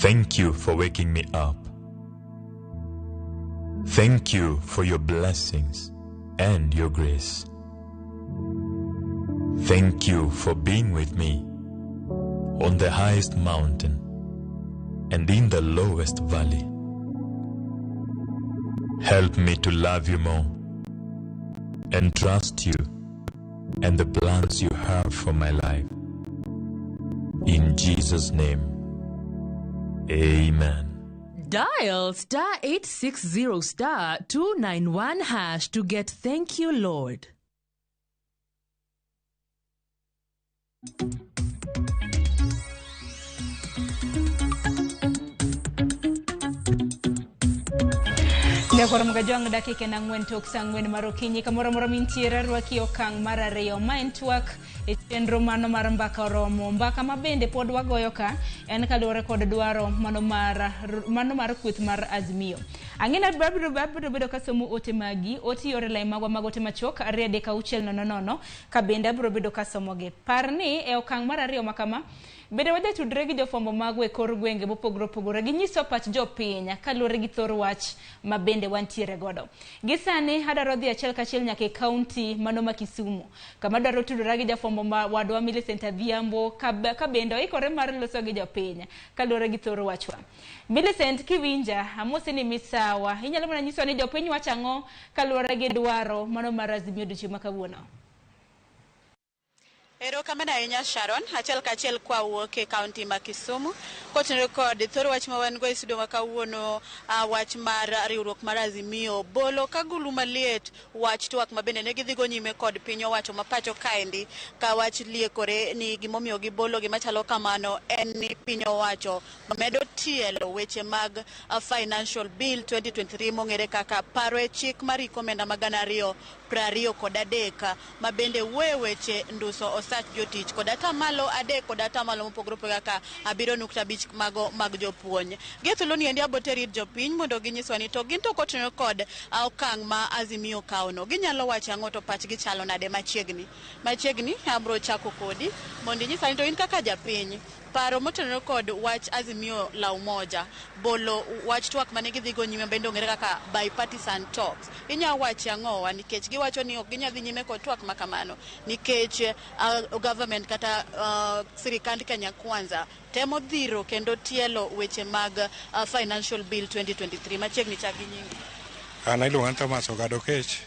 Thank you for waking me up. Thank you for your blessings and your grace. Thank you for being with me on the highest mountain and in the lowest valley. Help me to love you more and trust you and the plans you have for my life. In Jesus' name, amen. Dial star 860 star 291 hash to get Thank You Lord. Nyakoro mga dakika na 4 tok saa 4 mar okinyi kamoro amora mintiere rwaki okang' mar 2 ma en twak e chenro mano mar mbaka oromo. Mbaka ma bende pod wagoyo ka en kaluwore kod dwaro mano mar kweth mar Azimio. Ang'e abiro bedo kasomo ote magi oti yore lai magwa mag ote machuok 2 3 6 0 0 ka bende abiro bedo kasomogi. Par ni e okang' mar 2 makama bende wajatudre gi jofwambo magwa e kor gwenge mopogore opogore ginyiso pach jopiny kaluwore gi thor wach ma bende wantiere godo. Gi sani adwaro dhi achiel kachiel nyaka e kaunti mano ma Kisumu kama adwaro tudora gi jafwambo ma wadwa Millicent Adhiambo ka bende oikore mar loso gi jopiny kaluwore gi thor wachwa. Millicent, kiwinja amosi ni misawa, inyalo mana nyiswa ni jopiny wacho ang'o kaluwore gi dwaro mano mar Azimio odiochieng' ma kawuono? Erokamano ahinya Sharon, achiel kachiel kwa wuok e kaunti ma Kisumu kotenore kod thor wach ma wan go e studio ma kawuono, wach mar riwruok mar Azimio bolo ka gulu maliet wach twak ma bende ne gidhigo nyime kod piny owacho ma pacho kaendi ka wach liekore ni gimomiyo gibolo gima chalo kamano en ni piny owacho medo tielo weche mag Financial Bill 2023 mong'ere kaka paro e chik mar omenda mag 2023 ma bende wuoyo weche nduso osach jotich kod atamalo 3 kod atamalo mopogore opogore kaka 7.5 mago mag jopuonj. Gi thuolo ni endi aboteri jopiny mondo ginyiswa ni to gin to kotenore kod okang' ma Azimio kawono ginyalo wacho ang'o to pachgi chalo nade machiegni. Machiegni abro chako kodi mondo inyisa ni to in kaka japiny paro motenore kod wach Azimio la Umoja bolo wach twak mane gidhigo nyime bende ong'ere kaka bipartisan talks. Inya wacho ang'owa nikech giwacho ni ok ginyal dhi nyime kod twak ma kamano nikech government kata sirikand Kenya Kwanza temo dhiro kendo tielo weche mag Financial Bill 2023. Machiegni chak gi nyingi. An iluonga ni Thomas Ogado Kech.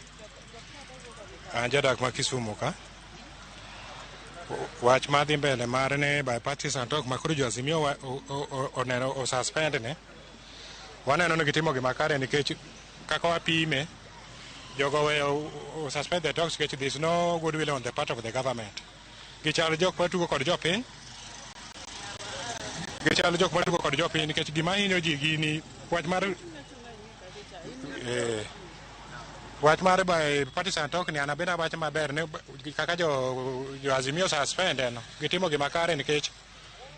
An jadak ma Kisumu ka. Wach madhi mbele mar ne bipartisan talk ma koro jo Azimio oneno o suspend ne. Waneno ni gitimo gima kare nikech kaka wapime jogo weyo suspend the talks nikech there is no goodwill on the part of the government. Gichalo jok matugo kod jopiny. Gichalo jok matugo kod jopiny nikech gima hinyo ji gini wach mar wach mar bipartisan talk ni an abeda wach maber ne kaka jo Azimio suspend no gitimo gima kare nikech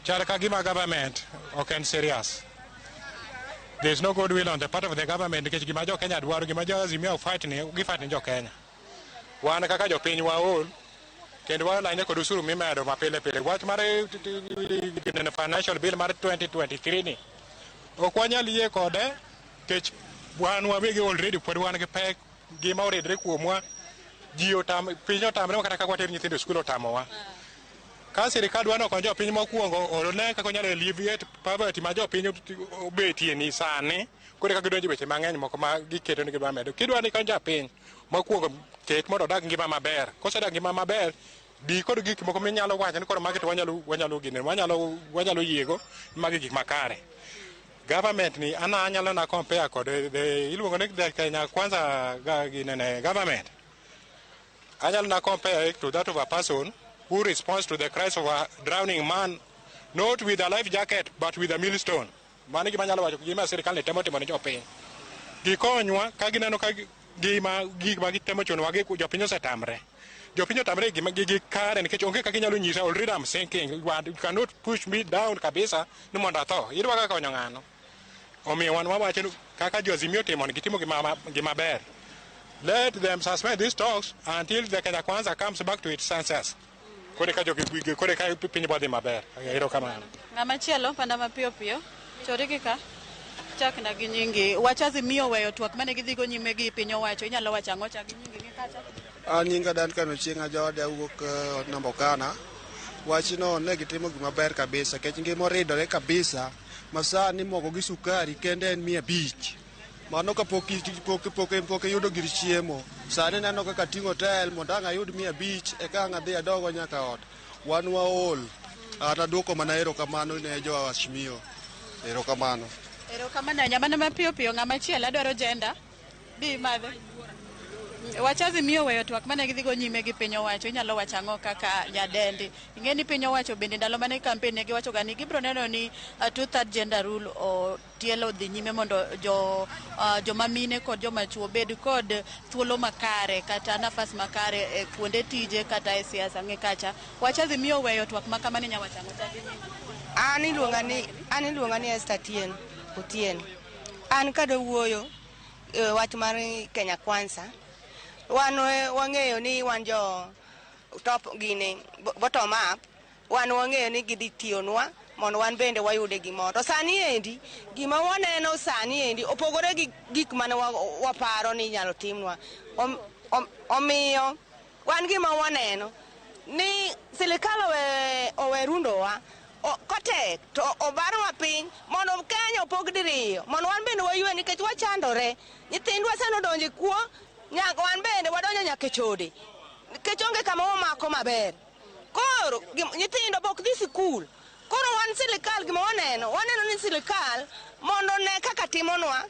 chal ka gima government ok en serious. There is no goodwill on the part of the government nikech gima jo Kenya dwaro gima jo Azimio fight ni gi fight ni jo Kenya. Wan kaka jopiny waol kendo walanye kod osuru mimedo mapile pile. Wach mar financial bill mar 2023 ni ok wanyal yie kode nikech wan wawegi already pod wan gi pek gima oridre kuomwa ji otam piny otamre kata kaka water nyithindo e skul otamowa. Ka sirikal dwa nokony jopiny mokwongo one kaka onyalo alleviate poverty ma jopiny obetie ni sani koro eka gidonjo e weche mang'eny moko ma giketo ni gidwa medo. Kidwa ni ikony japiny mokwongo ket mondo odag ngima maber. Kosedak ngima maber di kod gik moko minyalo wacho ni koro magi to wanyalo gine wanyalo yiego magi gik makare. Government ni ana anyalo na compare kod iluongo ni the Kenya Kwanza ginene government. Anyalo na compare to that of a person who responds to the cries of a drowning man not with a life jacket but with a millstone. Mano gima anyalo wacho gima sirikal ni temo timo ne jopiny. Gikonywa ka gineno ka gima gik ma gitemo chunowa gi jopiny osetamre. Jopiny otamre gima gi kare nikech onge kaka inyalo nyisa already I'm sinking. You cannot push me down kabisa ni mondo atho. Idwa kaka konyo ng'ano. Omiyo wan wawacho ni kaka jo Azimio timo ni gitimo gima ber. Let them suspend these talks until the Kenya Kwanza comes back to its senses. Kore ka jogi kore ka piny bodhi maber. Erokamano. Ng'ama chielo panda mapiyo piyo. Chorigi ka. Chakna gi nyingi. Wach Azimio weyo twak mane gidhigo nyime gi piny owacho. Inyalo wacho ang'o chak gi nyingi gi kacha? An nyinga Duncan Ochieng' Ajode, awuok Nambokana. Wachno ne gitimo gima ber kabisa, nikech ngima oridore kabisa. Ma sani mogo gi sukari kende en 500. Mano kapok pok iyudo gir chiemo. Sani neno kaka ating'o hotel mondo ang' ayud 500 eka ang' adhi adogo nyaka ot. Wan waol. An aduoko mana erokamano ne jo Azimio. Erokamano. Erokamano ahinya. Mana mapiyo piyo ng'ama chielo adwaro jenda. Bi madhe. Wach Azimio weyo twak mane gidhigo nyime gi piny owacho. Inyalo wacho ang'o kaka nyadendi? Ing'e ni piny owacho bende ndalo mane campaign ne giwacho ga ni gibiro neno ni two-third gender rule o tielo dhi nyime mondo joma mine kod joma chuo bed kod thuolo makare kata nafas makare e kuonde tije kata e siasa. Ng'e kacha. Wach Azimio weyo twak ma kamano inyalo wacho ang'o? An iluonga ni Esther Otieno. An kada wuoyo wach mar Kenya Kwanza, wan wang'eyo ni wan jo top gini bottom up, wan wang'eyo ni gidhi tiyonwa mondo wan bende wayude gimoro. To sani endi gima waneno sani endi opogore gi gik mane waparo ni inyalo timnwa. Omiyo wan gima waneno ni sirikal owe rundowa kotek to obarwa piny mondo Kenya opog diriyo mondo wan bende waywe nikech wachandore. Nyithindwa sani odonjo e kuo, nyaka wan bende wadonjo nyaka e chode nikech onge kama wamako maber. Koro nyithindo pok dhi sikul. Koro wan sirikal gima waneno ni sirikal mondo ne kaka timonwa,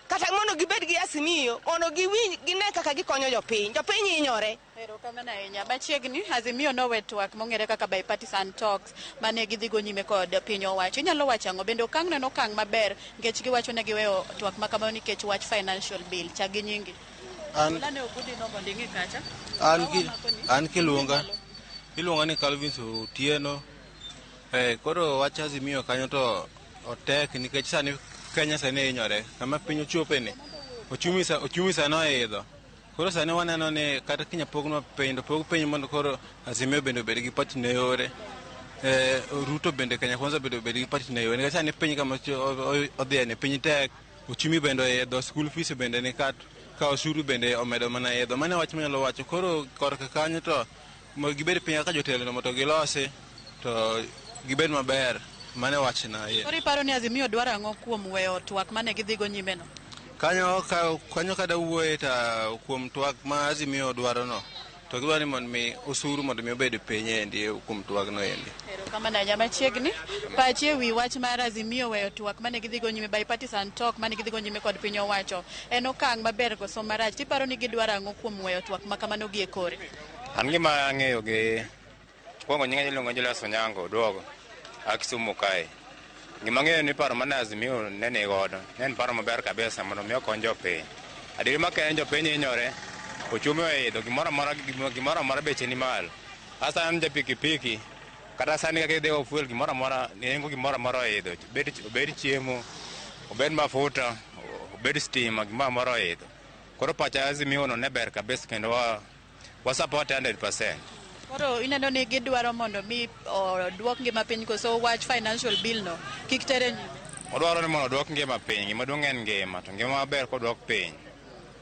kata mondo gibed gi Azimio mondo giwinj gine kaka gikonyo jopiny. Jopiny hinyore. Erokamano ahinya. Machiegni Azimio nowe twak mong'ere kaka bipartisan talks mane gidhigo nyime kod piny owacho. Inyalo wacho ang'o? Bende okang' neno okang' maber nikech giwacho ne giweyo twak ma kamano nikech wach financial bill. Chak gi nyingi. An kiluonga ni Calvin Otieno. Koro wach Azimio kanyo to otek nikech sani Kenya sani hinyore. Kama piny ochope ni ochumi sani oidho. Koro sani waneno ni kata kinya pognwa piny to pog piny mondo koro Azimio bende obed gi party ne yore. Ruto bende Kenya Kwanza bende obed gi party ne yore. Nikech sani piny kama odhiye ni piny tek, ochumi bende oidho, school fees bende ni kat, ka osuru bende omedo mana idho. Mano wach manyalo wacho. Koro korka kanyo to gibed piny kaka jotelo mondo gilosi to gibed maber. Mano wachna. Koro iparo ni Azimio dwaro ang'o kuom weyo twak mane gidhigo nyime no? Kanyo kada wuoye ta kuom twak ma Azimio dwaro no, to gidwaro ni mondo mi osuru mondo mi obed piny endi kuom twak no endi. Erokamano ahinya. Machiegni pachi e wi wach mar Azimio weyo twak mane gidhigo nyime bipartisan talk mane gidhigo nyime kod piny owacho en okang' maber koso marach? Tiparo ni gidwaro ang'o kuom weyo twak ma kamano gi e kore? An gima ang'eyo gi kuongo nyinga iluongo Julius Onyango Duogo a Kisumu kae. Gima ang'eyo ni paro mane Azimio ne ni godo ne en paro maber kabisa mondo mi okony jopiny. Adieri ma Kenya jopiny hinyore, ochumi oidho, gimoro amora beche ni malo. Hasa an ja pikipiki, kata sani kaka idhi go fuel gimoro amora, nengo gimoro amora oidho, obed chiemo, obed mafuta, obed stima, gimoro amora oidho. Koro pacha Azimio no ne ber kabisa kendo wa support 100%. Koro ineno ni gidwaro mondo mi oduok ngima piny koso wach financial bill no kik tere nyime? Odwaro ni mondo oduok ngima piny. Gima duong' en ngima, to ngima maber koduok piny.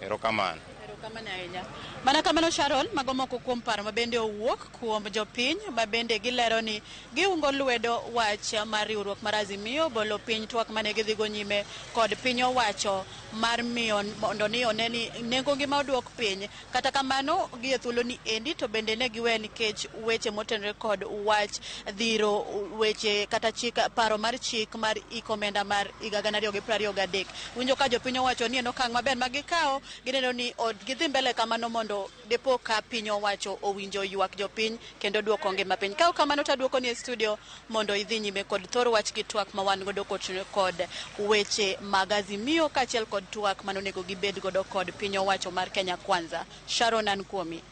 Erokamano. Erokamano ahinya. Mana kamano Sharon, mago moko kuom paro ma bende owuok kuom jopiny ma bende gilero ni giungo lwedo wach mar riwruok mar Azimio bolo piny twak mane gidhigo nyime kod piny owacho mar miyo mondo ni one ni nengo ngima oduok piny. Kata kamano gi e thuolo ni endi to bende ne giwe nikech weche motenore kod wach dhiro weche kata chik paro mar chik mar iko omenda mar higa 2023. Winjo ka jopiny owacho ni en okang' maber ma gikawo, gineno ni gidhi mbele kamano mondo depo ka piny owacho owinjo ywak jopiny kendo duoko ngima piny. Ka kamano to aduoko ni e studio mondo idhi nyime kod thor wach gi twak ma wan godo kod weche mag Azimio kaachiel kod twak mane onego gibed godo kod piny owacho mar Kenya Kwanza. Sharon, an kuomi.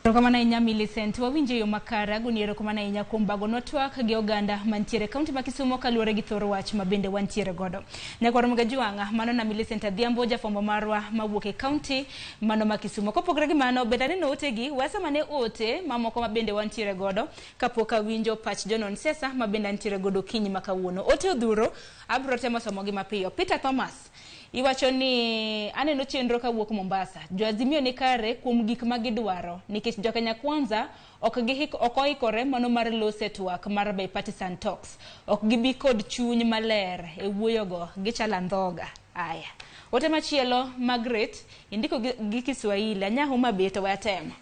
Erokamano ahinya Millicent, wawinjo yo makare. Agoni erokamano ahinya kuom bagonwa twak gi oganda mantiere e kaunti ma Kisumo kaluwore gi thor wach ma bende wantiere godo. Nyakwar Mgajwang'a, mano na Millicent Adhiambo, jafwambo marwa mawuok e kaunti mano ma Kisumo. Kopogore gi mano, bende aneno otegi, wasema ne ote mamoko ma bende wantiere godo kapok awinjo pach jonon siasa ma bende antiere godo okinyi ma kawuono. Ote odhuro, abro temo somogi mapiyo. Peter Thomas, iwacho ni aneno chenro kawuok Mombasa. Jo Azimio ni kare kuom gik ma gidwaro nikech jo Kenya Kwanza ok oikore mano mar loso e twak mar bipartisan talks. Ok gibi kod chuny maler e wuoyogo, gichalo andhoga. Aya. Ote machielo Margaret indiko gi Kiswahili, anya Homa Bay to watemo.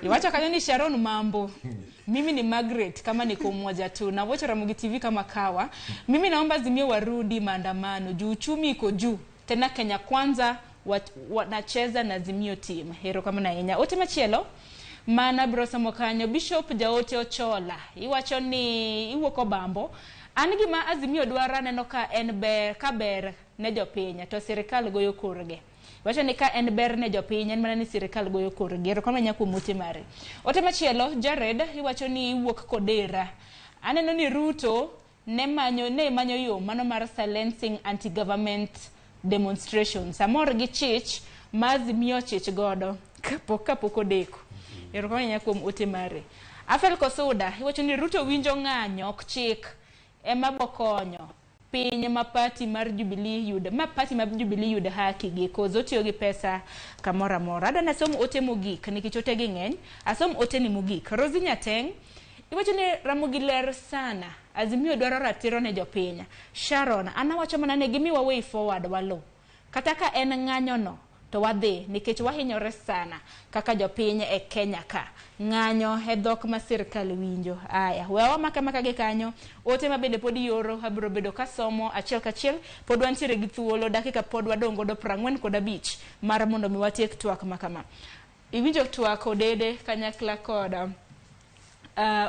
Iwacho kanyo ni Sharon mambo. Mimi ni Margaret kama niko mmoja tu na watch Ramogi TV kama kawa. Mimi naomba Azimio warudi maandamano juu uchumi iko juu. Tena Kenya Kwanza wanacheza na Azimio team. Hero kama na yenya. Ote machielo mana bro somo kanyo Bishop Jaote Ochola. Iwacho ni iwuok Obambo. An gima Azimio dwaro aneno ka en ber ka ber ne jopiny to sirikal goyo korgi. Wacho ni ka en ber ne jopiny en mana ni sirikal goyo korgi. Ero kama kuom ote mare. Ote machielo Jared iwacho ni iwuok Kodera. Aneno ni Ruto ne manyo yo mano mar silencing anti-government demonstrations. Amor gi chich ma Azimio chich godo kapok odeko. Ero kama kuom ote mare. Afel Kosuda iwacho ni Ruto winjo ng'anyo ok chik ema bokonyo piny ma party mar Jubilee yud ma party mar Jubilee yud haki gi kozo tiyo gi pesa kamoro amora. Adwa nasom ote mogik nikech ote gi ng'eny. Asom ote ni mogik. Rosie Nyateng iwacho ni Ramogi ler sana. Azimio dwaro ratiro ne jopiny. Sharon an awacho mana ne gimiwa way forward walo. Kata ka en ng'anyo no to wadhi nikech wahinyore sana kaka jopiny e Kenya ka. Ng'anyo e dhok ma sirkal winjo. Aya, wewa maka gi kanyo. Ote ma bende pod ioro abiro bedo kasomo achiel kachiel. Pod wantiere gi thuolo dakika pod wadong' godo 45 mar mondo mi watiek twak ma kama. Iwinjo twak Odede kanyakla kod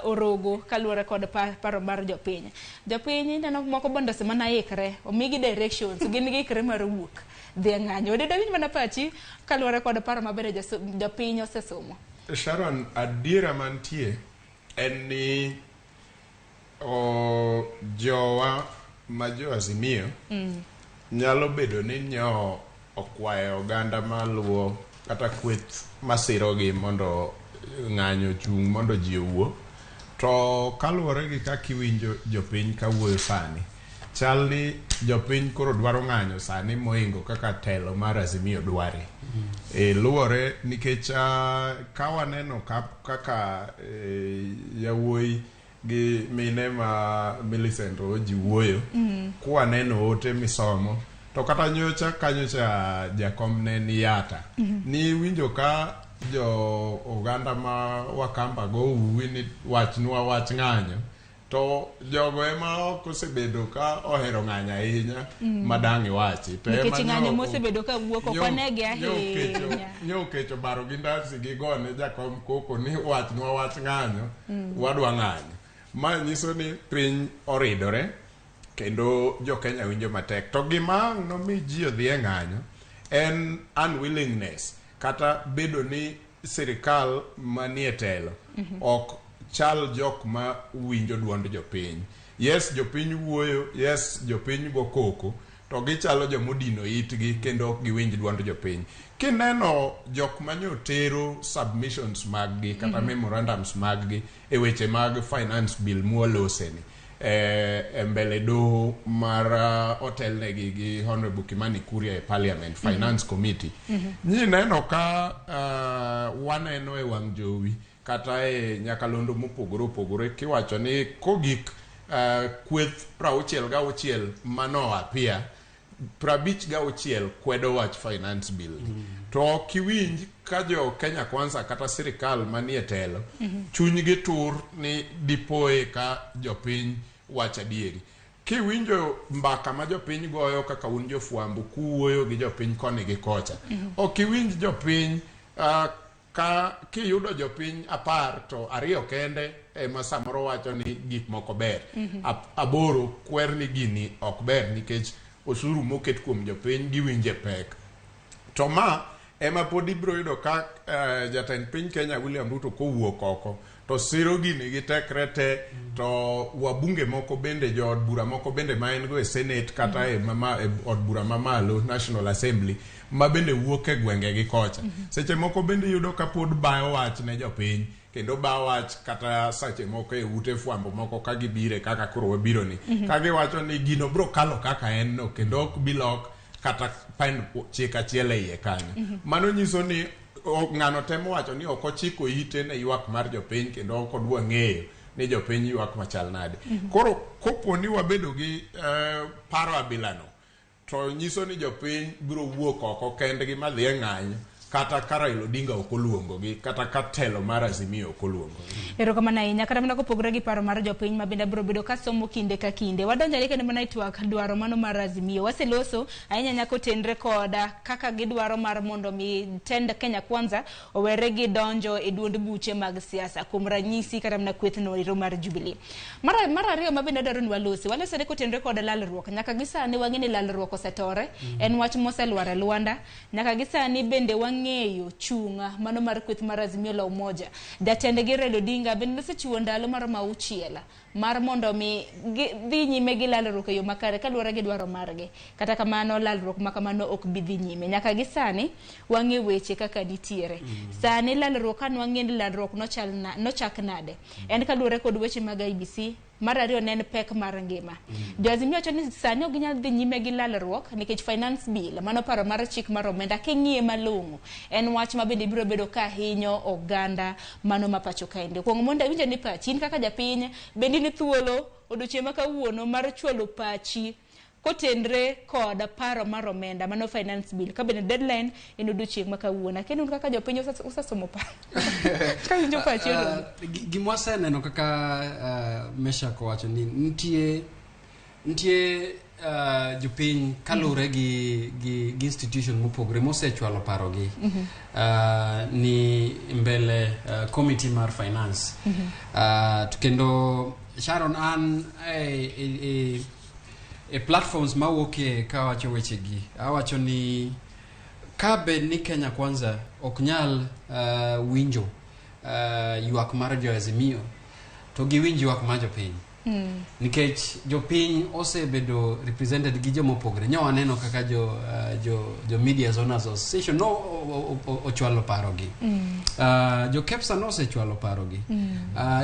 Orogo kaluwore kod paro mar jopiny. Jopiny ineno moko bende osemana ikre, omigi directions, gin giikre mar wuok dhi e ng'anyo. Odede winj mana pachi kaluwore kod paro maber jopiny osesomo. Sharon, adiera mantie en ni jowa ma jo Azimio nyalo bedo ni nyo okwayo oganda maluwo kata kweth masirogi mondo ng'anyo chung' mondo ji owuo. To kaluwore gi kaka iwinjo jopiny kawuoyo sani, chal ni jopiny koro dwaro ng'anyo sani moingo kaka telo mar Azimio dware. Luwore nikech ka waneno kaka yawuoyi gi mine ma Millicent Oji wuoyo, kwaneno ote misomo to kata nyocha kanyocha jakom ne ni Yata, ni winjo ka jo oganda ma Wakamba go uwi ni wachnwa wach ng'anyo, to jogo ema ok osebedo ka ohero ng'anyo ahinya madang' iwachi. To nikech ng'anyo mosebedo ka wuok ok wanegi ahinya. Nyo okecho baro gi ndasi gi gone jakom koko ni wachnwa wach ng'anyo, wadwa ng'anyo. Ma nyiso ni piny oridore kendo jo Kenya winjo matek. To gima ang' nomi ji odhi e ng'anyo en unwillingness kata bedo ni sirikal manie telo ok chal jok ma winjo duond jopiny. Yes, jopiny wuoyo, yes, jopiny go koko, to gichalo jomodino itgi kendo ok giwinj duond jopiny. Kineno jok manyo tero submissions mag gi kata memorandums mag gi e weche mag finance bill mwaloseni e mbele doho mar otelnegi gi Honorable Kimani Kuria e Parliament Finance Committee, nyi neno ka waneno e wang' jowi kata e nyakalondo mopogore opogore kiwacho ni kogik kweth 66 mano apia 56 kwedo wach finance bill. To ok iwinj ka jo Kenya Kwanza kata sirikal manie telo chunygi tur ni dipoe ka jopiny wach adieri. Kiwinjo mbaka ma jopiny goyo kaka un jofwambo kuwuoyo gi jopiny koni gi kocha, ok iwinj jopiny ka kiyudo jopiny 10 to 2 kende ema samoro wacho ni gik moko ber. 8 kwer ni gini ok ber nikech osuru moket kuom jopiny giwinje pek. To ma Ema pod ibiro yudo ka jatend piny Kenya William Ruto kowuok oko to siro gini gi tekre te to wabunge moko bende jood bura moko bende ma en go e senate kata e, mama, e od bura mamalo National Assembly ma bende wuok e gwenge gi kocha. Seche moko bende iyudo ka pod bayo wach ne jopiny kendo bayo wach kata seche moko e ute fwambo moko ka gibire kaka koro wabiro ni ka giwacho ni gino biro kalo kaka en no kendo ok bi lok kata pend chik achiel e iye kanyo. Mano nyiso ni ng'ano temo wacho ni ok ochiko ite ne ywak mar jopiny kendo ok odwa ng'eyo ni jopiny ywak machal nade. Koro kopo ni wabedo gi paro abilano to nyiso ni jopiny biro wuok oko kendgi madhi e ng'anyo kata ka Raila Odinga ok oluongogi kata ka telo mar Azimio ok oluongogi. Erokamano ahinya. Kata mana kopogore gi paro mar jopiny ma bende abiro bedo kasomo kinde ka kinde. Wadonjo kendo mana e twak dwaro mano mar Azimio. Waseloso ahinya nyaka otenre koda kaka gidwaro mar mondo mi tend Kenya Kwanza owere gi donjo e duond buche mag siasa. Kuom ranyisi kata mana kwethno ero mar Jubilee. Mar ariyo ma bende adwaro ni walosi. Walosore kotenre kod lalruok. Nyaka gi sani wang'e ni lalruok osetore. En wach moselwar e lwanda. Nyaka gi sani bende wang'eyo chunga mano mar kweth mar Azimio la Umoja. Jatendgi Raila Odinga bende nosechiwo ndalo maromo 6 mar mondo mi dhi nyime gi lalruok e yo makare kaluwore gi dwaro margi. Kata kamano lalruok ma kamano ok bi dhi nyime. Nyaka gi sani wang'e weche kaka nitiere. Sani lalruok ka nwang'e ni lalruok nochak nade. En kaluwore kod weche mag IEBC. Mar ariyo ne en pek mar ngima. Jo Azimio wacho ni sani ok ginyal dhi nyime gi lalruok nikech finance bill mano paro mar chik mar omenda king'iye malong'o en wach ma bende biro bedo ka hinyo oganda mano ma pacho kaendi. Kuong mondo awinjo ni pachi in kaka japiny bende in thuolo odiochieng' ma kawuono mar chwalo pachi kotenre kod paro mar omenda mano finance bill ka bende deadline en odiochieng' ma kawuono. Akia ni un kaka jopiny usesomo paro. Kawinjo pachi oromo. Gima waseneno kaka Meshak owacho ni nitie jopiny kaluwore gi institution mopogore mosechwalo parogi ni mbele committee mar finance. To kendo Sharon an e platforms mawuokie kawacho wechegi awacho ni ka bed ni Kenya Kwanza ok nyal winjo ywak mar jo Azimio to giwinj ywak mar jopiny. Nikech jopiny osebedo represented gi jomopogore. Nyo waneno kaka jo Media Owners Association no ochwalo parogi. Jo KEPSA nosechwalo parogi.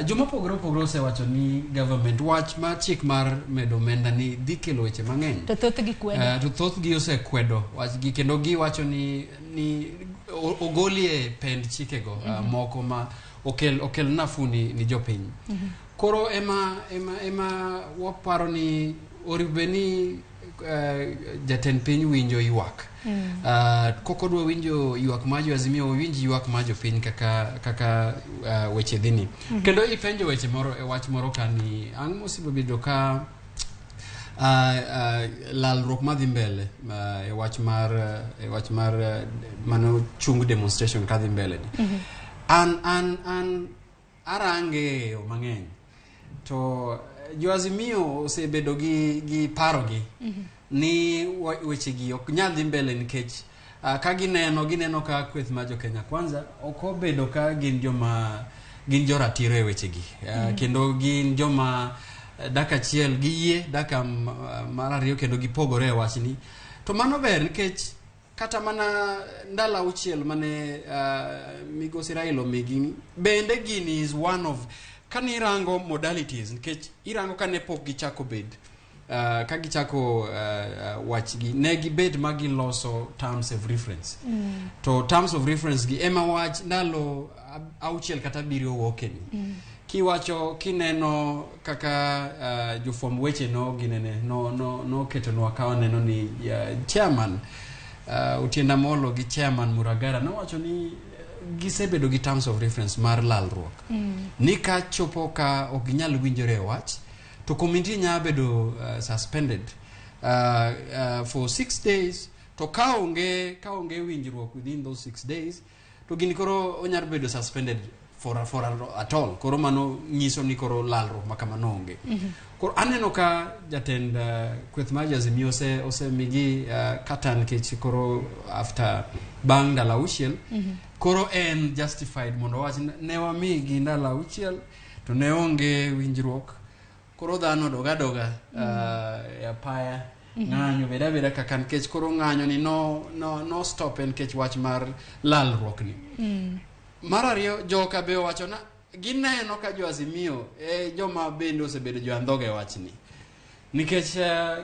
Jomopogore opogore osewacho ni government wach ma chik mar medo omenda ni dhi kelo weche mang'eny. To thothgi kwedo. To thothgi osekwedo wachgi kendo giwacho ni ogolie pend chikego moko ma okel nafuu ni jopiny. Koro ema waparo ni onego ni jatend piny winjo ywak. Kokodwa winjo ywak mar jo Azimio, owinj ywak mar jopiny kaka weche dhi ni. Kendo ipenjo weche moro e wach moro ka ni ang' mosebedo ka lalruok madhi mbele e wach mar mano chung demonstration kadhi mbele ni. An arange yo mang'eny to jo Azimio osebedo gi parogi ni wechegi ok nyal dhi mbele nikech ka gineno ka kweth mar jo Kenya Kwanza ok obedo ka gin joma gin joratiro e wechegi. Kendo gin joma dak achiel giyie dak mar ariyo kendo gipogore e wachni. To mano ber nikech kata mana ndalo 6 mane migosi Raila omigi bende gini is one of kani irango modalities nikech irango kane pok gichako bed ka gichako wachgi ne gibed ma giloso terms of reference. To terms of reference gi ema wach ndalo 6 kata 7 wuokeni. Kiwacho kineno kaka jofwamb weche no ginene no ketonwa ka waneno ni chairman Otiende Amollo gi chairman Muragara nowacho ni gisebedo gi terms of reference mar lalruok. Ni ka chopo ka ok ginyal winjore e wach to committee nyalo bedo suspended for 6 days to ka onge winjruok within those 6 days to gini koro onyalo bedo suspended for at all. Koro mano nyiso ni koro lalruok ma kamano onge. Koro aneno ka jatend kweth mar Azimio osemigi kata nikech koro after bang' ndalo 6 koro en justified mondo owach ne wamigi ndalo 6 to ne onge winjruok. Koro dhano doga doga e apaya ng'anyo beda beda kaka nikech koro ng'anyo ni no stop nikech wach mar lalruok ni. Mar ariyo, joka be owacho na gineno ka jo Azimio joma bende osebedo jo andhoga e wachni. Nikech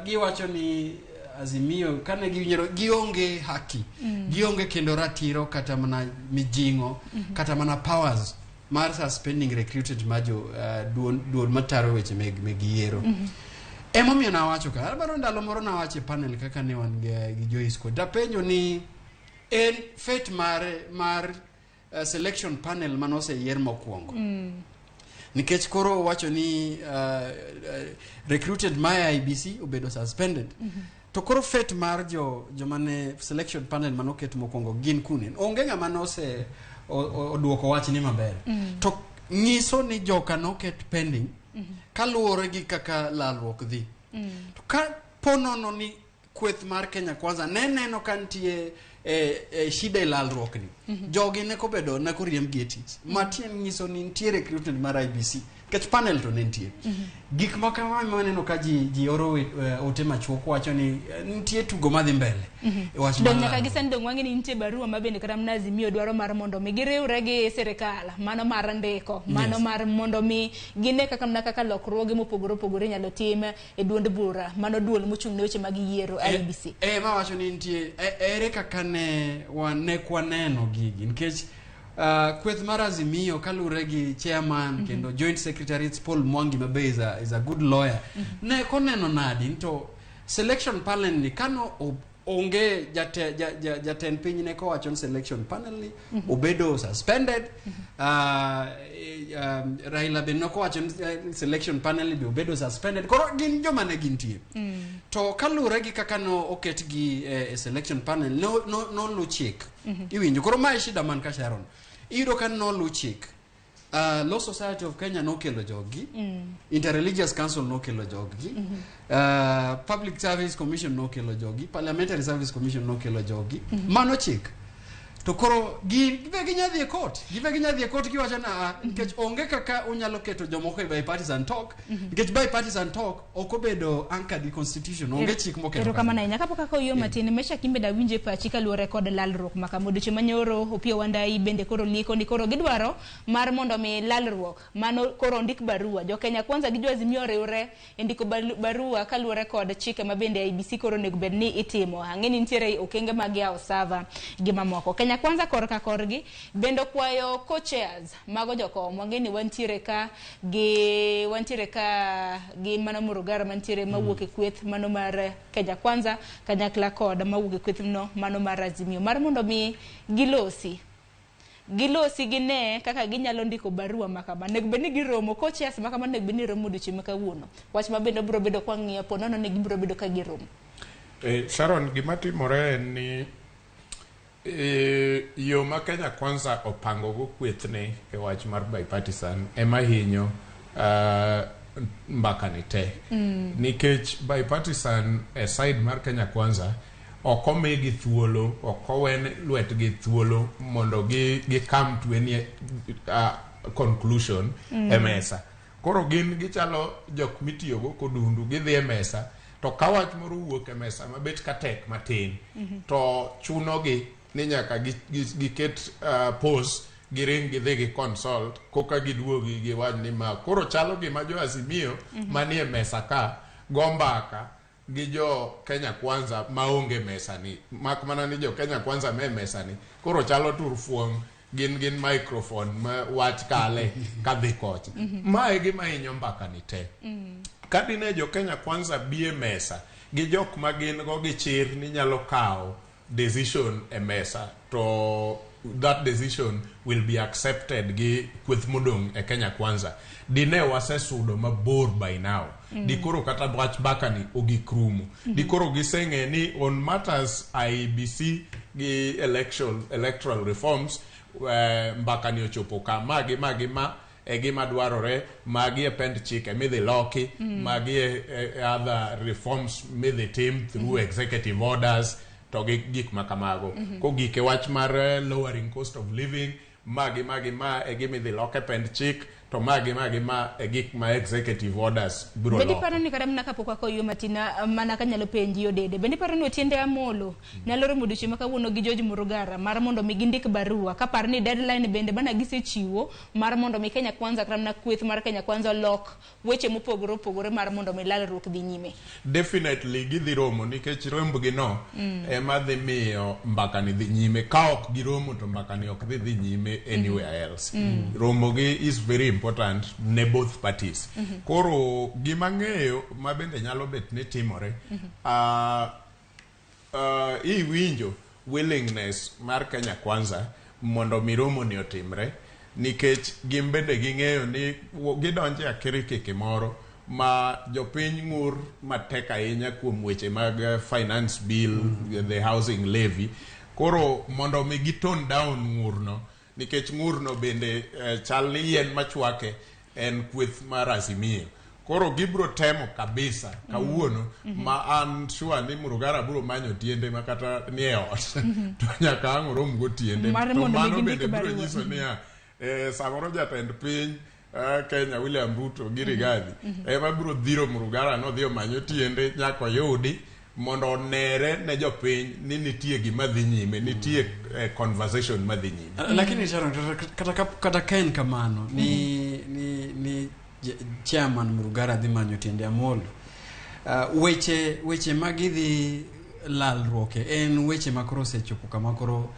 giwacho ni Azimio kane giwinjore gionge haki, gionge kendo ratiro kata mana mijing'o, kata mana powers mar suspending recruited mar jo duol mataro weche meg yiero. Emomiyo nawacho ka, abaro ndalo moro nawacho e panel kaka ne wan gi Joyce kod tapenjo ni en fate mar selection panel manoseyier mokwongo. Nikech koro wacho ni recruited my IBC obedo suspended. To koro fate mar joma ne selection panel manoket mokwongo gin kune. Onge ng'ama nose oduoko wachni maber. To nyiso ni joka noket pending kaluwore gi kaka lalruok dhi. To ka po nono ni kweth mar Kenya Kwanza ne neno ka nitie shida e lalruok ni. Jogi ne kobedo ne koriemb gi e tich. Matien nyiso ni nitie recruitment mar IBC. Nikech panel to ne nitie. Gik ma kama maneno ka ji oro ote machuok wacho ni nitie tugo madhi mbele. E wach Dong mar nyaka lalruok. gi sani dong wang'e ni nitie barua ma bende kata mana Azimio dwaro mar mondo mi giriwre gi sirikal, mano mar ndiko, mano mar mondo mi gine kaka mana kaka lokruoge mopogore opogore inyalo tim e duond bura, mano duol mochung' ne weche mag yiero IEBC. Ma wacho ni nitie ere kaka ne kwaneno gigi nikech kweth mar Azimio kaluwore gi chairman kendo joint secretary Paul Mwangi mabe is a good lawyer. Ne koneno nadi to selection panel ni kano onge jatend piny ne kowacho ni selection panel ni obedo suspended. Raila be nokowacho ni selection panel ni be obedo suspended. Koro gin joma ne gintie. To kaluwore gi kaka no oketgi e selection panel no lu chik. Iwinjo koro mae shida man ka Sharon. Iyudo ka no lu chik. Law Society of Kenya nokelo joggi. Interreligious Council nokelo joggi. Public Service Commission nokelo joggi. Parliamentary Service Commission nokelo joggi. Mano chik. To koro gibe ginyadhi e court. Gibe ginyadhi e court giwacho na nikech onge kaka unyalo keto jomoko e bipartisan talk. Nikech bipartisan talk ok obedo anchored gi constitution. Onge chik moketo. Erokamano ahinya. Kapok aka oyuo matin, Mesha Kimbe dawinje pachi kaluwore kod lalruok ma kama. Odiochieng' manyoro Opiyo Wandayi bende koro liko ni koro gidwaro mar mondo mi lalruok mano koro ondik barua. Jo Kenya Kwanza gi jo Azimio oriwre e ndiko barua kaluwore kod chike ma bende IEBC koro onego bed ni itimo. Ang'e ni nitiere okenge mag yawo sava gi mamoko. Kenya Kwanza korka korgi bende okwayo co-chairs mago jokom. Wang'e ni wantiere ka gi mano Murugara mantiere mawuok e kweth mano mar Kenya Kwanza kanyakla kod mawuok e kweth no mano mar Azimio mar mondo mi gilosi gine kaka ginyalo ndiko barua makama. Onego bed ni giromo co-chairs makama, onego bed ni romo odiochieng' ma kawuono. Wach ma bende biro bedo kwa ng'iyo po nono ni gibiro bedo ka giromo. Sharon, gima timore en ni yo ma Kenya Kwanza opango go kwethne e wach mar bipartisan ema hinyo mbaka ni te. Nikech bipartisan e side mar Kenya Kwanza ok omigi thuolo, ok owen lwetgi thuolo mondo gi come to any conclusion e mesa. Koro gin gichalo jok mitiyogo kodundu, gidhi e mesa to ka wach moro owuok e mesa mabet ka tek matin to chunogi ni nyaka giket pause, giring gidhi gi consult koka giduogi giwach ni ma. Koro chalo gima jo Azimio manie mesa ka go mbaka gi jo Kenya Kwanza maonge mesa ni, mak mana ni jo Kenya Kwanza me mesa ni. Koro chalo turfuong', gin microphone ma wach kale kadhi kocha. Mae gima hinyo mbaka ni te. Ka dine jo Kenya Kwanza bi e mesa gi jok ma gin go gi chir ni nyalo kawo decision e mesa, to that decision will be accepted gi kweth modong' e Kenya Kwanza, dine wasesudo mabor by now. Dikoro kata wach mbaka ni ogik rumo. Dikoro giseng'e ni on matters IEBC gi electoral reforms, Mbaka ni ochopo ka magi magi ma e gima dwarore, magi e pend chike midhi loki, magi e other reforms midhi tim through executive orders to gi gik ma kamago. Kogik e wach mar lowering cost of living, magi magi ma e gima idhi lok e pend chik, to magi magi ma e gik ma executive orders biro Bende loko. iparo ni kata mana kapok wakawo yo matin mana kanyalo penji Odede, bende iparo ni Otiende Amolo nyalo romo odiochieng' ma kawuono gi George Murugara mar mondo mi gindik barua kapar ni deadline bende bana gisechiwo mar mondo mi Kenya Kwanza kata mana kweth mar Kenya Kwanza olok weche mopogore opogore mar mondo mi lalruok dhi nyime? Definitely gidhi romo, nikech rombgi no ema dhi miyo mbaka ni dhi nyime. Ka ok giromo to mbaka ni ok dhi dhi nyime anywhere else. Romo gi is very important ne both parties. Koro gima ng'eyo ma bende nyalo bet ni timore, iwinjo willingness mar Kenya Kwanza mondo mi romo ni otimre, nikech gin bende ging'eyo ni gidonjo e akirikiki moro ma jopiny ng'ur matek ahinya kuom weche mag finance bill, the housing levy. Koro mondo mi gi tone down ng'urno, nikech ng'urno bende chal ni yien machwake en kweth mar Azimio. Koro gibro temo kabisa kawuono, ma an sure ni Murugara biro manyo tiende ma kata nie ot to nyaka ang' orom go tiende. Mar To mondo mi mano gindik bende biro barua. nyiso niya, samoro jatend piny Kenya William Ruto gi Rigathi ema biro dhiro Murugara nodhi omanyo tiende nyaka oyudi mondo onere ne jopiny ni nitie gima dhi nyime, nitie conversation madhi nyime. Lakini Sharon, kata ka en kamano ni chairman Murugara dhi manyo tiende Amolo, weche ma gidhi lalruok e en weche ma koro osechopo kama koro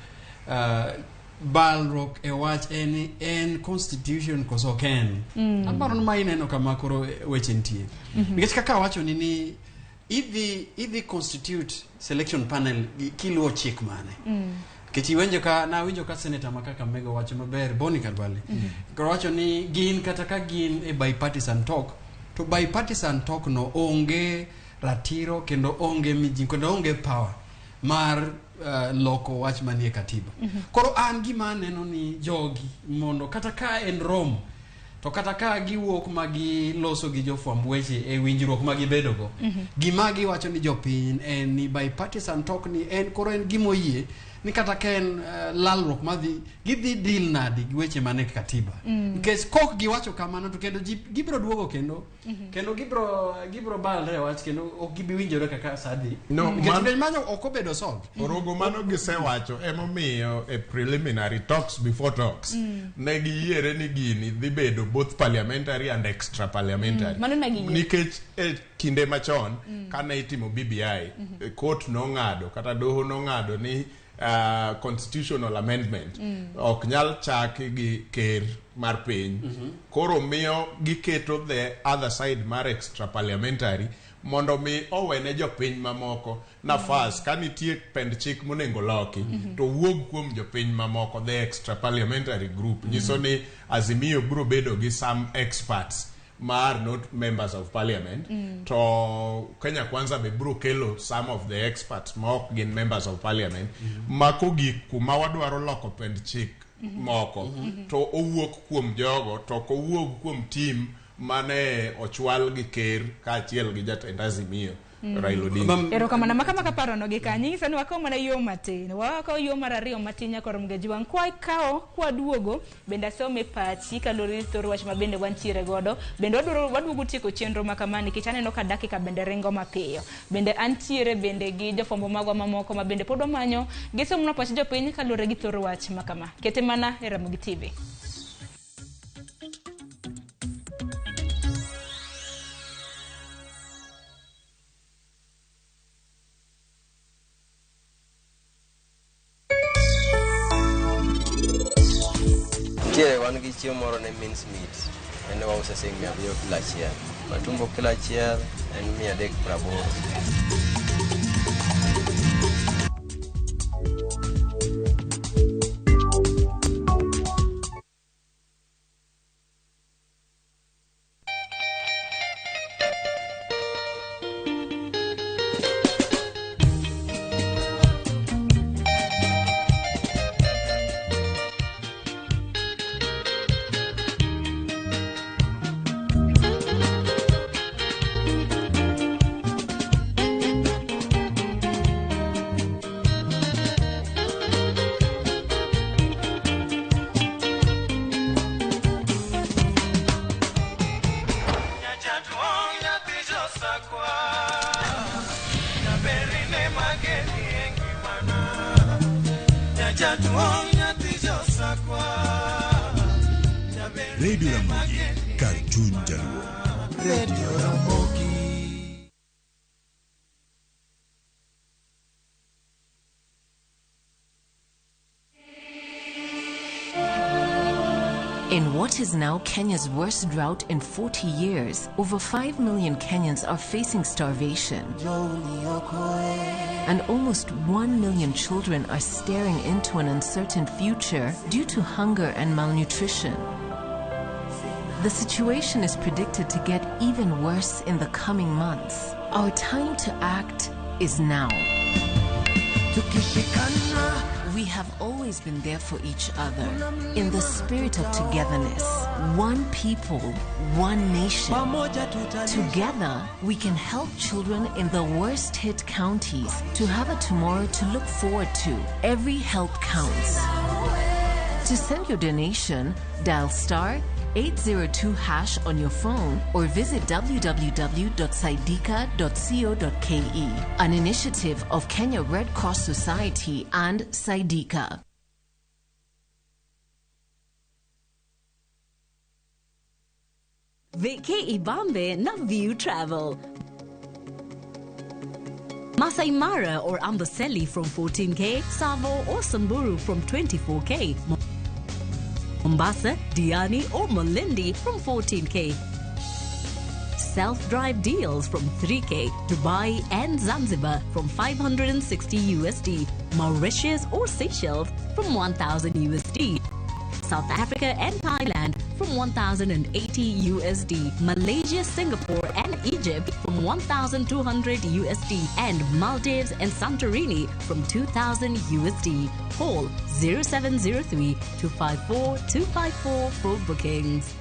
balruok e wach en constitution koso ok en. Aparo ni ma ineno kama koro weche nitie, nikech kaka awacho ni idhi constitute selection panel kiluwo chik mane? Nikech iwinjo ka nawinjo ka senator ma Kakamega wacho maber, Boni Khalwale, koro wacho ni gin kata ka gin e bipartisan talk, to bipartisan talk no onge ratiro kendo onge mijing kendo onge power mar loko wach manie katiba. Koro an gima aneno ni jogi mondo kata ka en romo to kata ka giwuok ma giloso gi jofwamb weche e winjruok ma gibedogo, gima giwacho ni jopiny en ni bipartisan talk ni en koro en gimoyie ni kata ka en lalruok madhi gidhi deal nadi gi weche mane katiba. Nikech kok giwacho kamano to kendo ji gibiro duogo kendo kendo gibiro balre e wach kendo ok gibi winjore kaka sa dhi, No, nikech mano ok obedo solved. Orogo mano gisewacho, emomiyo e preliminary talks before talks ne giyiere ni gini dhi bedo both parliamentary and extra parliamentary. Mano ne giyie. Nikech e kinde machon kane itimo BBI, court nong'ado kata doho nong'ado ni constitutional amendment ok nyal chaki gi ker mar piny. Koro miyo giketo the other side mar extra parliamentary mondo mi owene jopiny mamoko nafas ka nitie pend chik monego loki to wuog kuom jopiny mamoko, the extra parliamentary group. Nyiso ni Azimio biro bedo gi some experts ma are not members of parliament, to Kenya Kwanza be biro kelo some of the experts ma ok gin members of parliament, ma kogik kuma wadwaro loko pend chik moko to owuok kuom jogo, to ok owuog kuom team mane ochwal gi ker kaachiel gi jatend Azimio Raila Odinga. Erokamano maka maka parono gi kanyo nyisa ni wakaw mana yo matin, wakaw yo mar ariyo matin nyaka rom gajwang' kwakawo kwaduogo bende asome pachi kaluwore gi thor wach ma bende wantiere godo, bende wadwaro waduogo tieko chenro ma kama nikech aneno ka dakika bende ringo mapiyo, bende antiere bende gi jofwambo magwa mamoko ma bende pod wamanyo gisomnwa pach jopiny kaluwore gi thor wach ma kama. Kete mana e Ramogi TV. Nitiere wan gi chiemo moro ne mince meat, en wauso siling 700 kilo achiel. Matumbo kilo achiel en 380. Radio Ramogi, kar chuny Jaluo. Radio Ramogi. In what is now Kenya's worst drought in 40 years, over 5 million Kenyans are facing starvation. And almost 1 million children are staring into an uncertain future due to hunger and malnutrition. The situation is predicted to get even worse in the coming months. Our time to act is now. We have always been there for each other in the spirit of togetherness. One people, one nation. Together, we can help children in the worst hit counties to have a tomorrow to look forward to. Every help counts. To send your donation, dial star 802 hash on your phone or visit www.saidika.co.ke. An initiative of Kenya Red Cross Society and Saidika. Vacay Ibambe na View Travel. Masai Mara or Amboseli from 14K, Savo or Samburu from 24K. Mombasa, Diani or Malindi from 14K. Self-drive deals from 3K, Dubai and Zanzibar from 560 USD, Mauritius or Seychelles from 1000 USD. South Africa and Thailand from 1080 USD, Malaysia, Singapore and Egypt from 1200 USD, and Maldives and Santorini from 2000 USD. Call 0703 254 254 for bookings.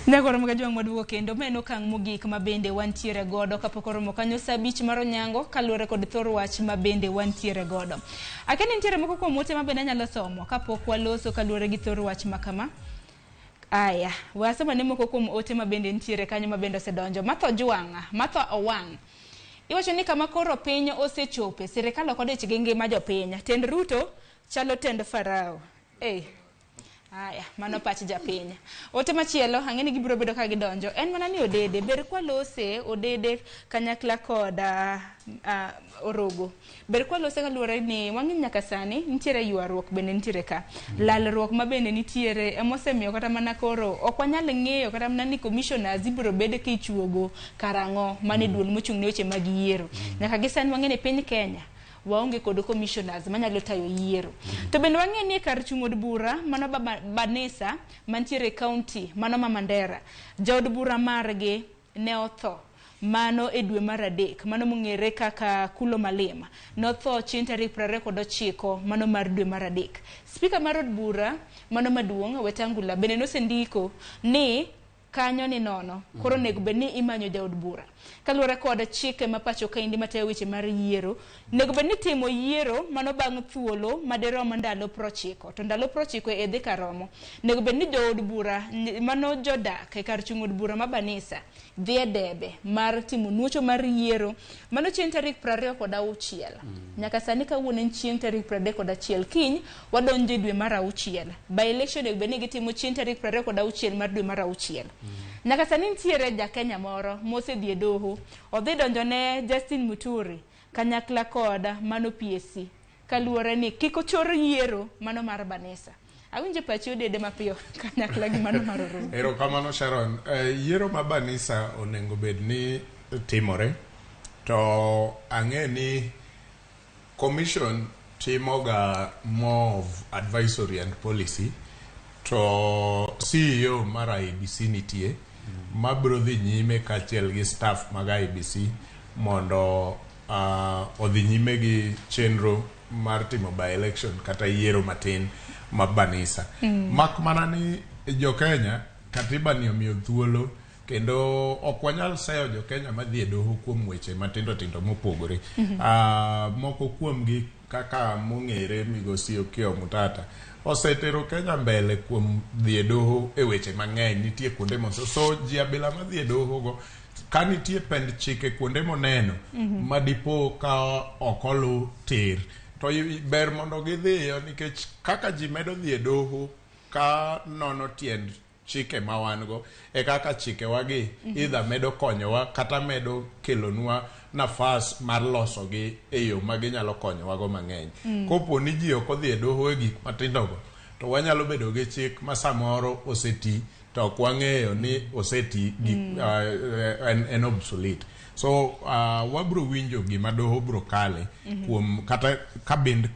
Nyagoro mga maduogo kendo meno okang' mogik mabende wantiere godo kapok oromo kanyo saa abich mar onyango kaluwore kod thor wach mabende wantiere godo. Akia ni nitiere moko kuom ote mabende anyalo somo kapok waloso kaluwore gi thor wach makama. Aya, wasoma ne moko kuom ote mabende nitiere kanyo mabende osedonjo. Matho Jwang', Matho Owang'. Iwacho ni kama koro piny osechope, sirikal ok odich gi ngima jopiny. Tend Ruto chalo tend Farao. Aya, mano pach japiny. Ote machielo, ang'e ni gibiro bedo ka gidonjo. En mana ni Odede, ber kwalose Odede kanyakla kod Orogo. Ber kwalose kaluwore ni wang'e nyaka sani nitiere ywaruok bende nitiere ka. Lalruok ma bende nitiere emosemiyo kata mana koro ok wanyal ng'eyo kata mana ni commissioners ibiro bed kichuogo karang'o mane duol mochung' ne weche mag yiero. Nyaka gi sani wang'e ni piny Kenya waonge kod commissioners manyalo tayo yiero. To bende wang'e ni kar chung' od bura mano Banisa mantiere county mano ma Mandera, jaod bura margi ne otho mano e dwe mar adek, mano mong'ere kaka Kulo Malima notho chieng' tarik 29 mano mar dwe mar adek. Speaker mar od bura mano maduong' Wetangula bende nosendiko ni kanyo ni nono koro onego bed ni imanyo jaod bura kaluwore kod chike ma pacho kaendi matayo weche mar yiero. Onego bed ni timo yiero mano bang' thuolo madirom ndalo 90 to ndalo 90 e dhi karomo. Onego bed ni jood bura mano jodak e kar chung' od bura ma Banisa dhi e debe mar timo nuocho mar yiero mano chieng' tarik 26. Nyaka sani kawuono en chieng' tarik 31 kiny wadonjo e dwe mar auchiel. By election onego bed ni gitimo chieng' tarik 26 mar dwe mar auchiel. Nyaka sani nitiere ja Kenya moro mosedhi e doho, odhi donjo ne Justin Muturi kanyakla kod mano PSC kaluwore ni kik ochor yiero mano mar Banisa. Awinjo pachi Odede mapiyo kanyakla gi mano mar Orogo. Erokamano Sharon. Yiero ma Banisa onego bed ni timore to ang'e ni commission timoga more of advisory and policy to CEO mar IEBC nitie mabiro dhi nyime kaachiel gi staff mag IEBC mondo odhi nyime gi chenro mar timo by election kata yiero matin ma Banisa. Mak mana ni jo Kenya katiba ni omiyo thuolo kendo ok wanyal seyo jo Kenya madhi e doho kuom weche matindo tindo mopogore. Moko kuomgi kaka mong'ere migosi Okiya Omtatah osetero Kenya mbele kuom dhi e doho e weche mang'eny. Nitie kuonde mose so ji abila madhi e doho go Ka nitie pend chike kuonde moneno ma dipo ka ok olu tir, to ber mondo gidhiyo, nikech kaka ji medo dhi e doho ka nono tiend chike ma wan go, e kaka chikewagi either medo konyowa kata medo kelonwa nafas mar losogi e yo ma ginyalo konyowago mang'eny. Kopo ni ji ok odhi e doho e gik matindogo, to wanyalo bedo gi chik ma samoro oseti to ok wang'eyo ni oseti gik, en obsolete. So wabro winjo gima doho bro kale kuom kata kabind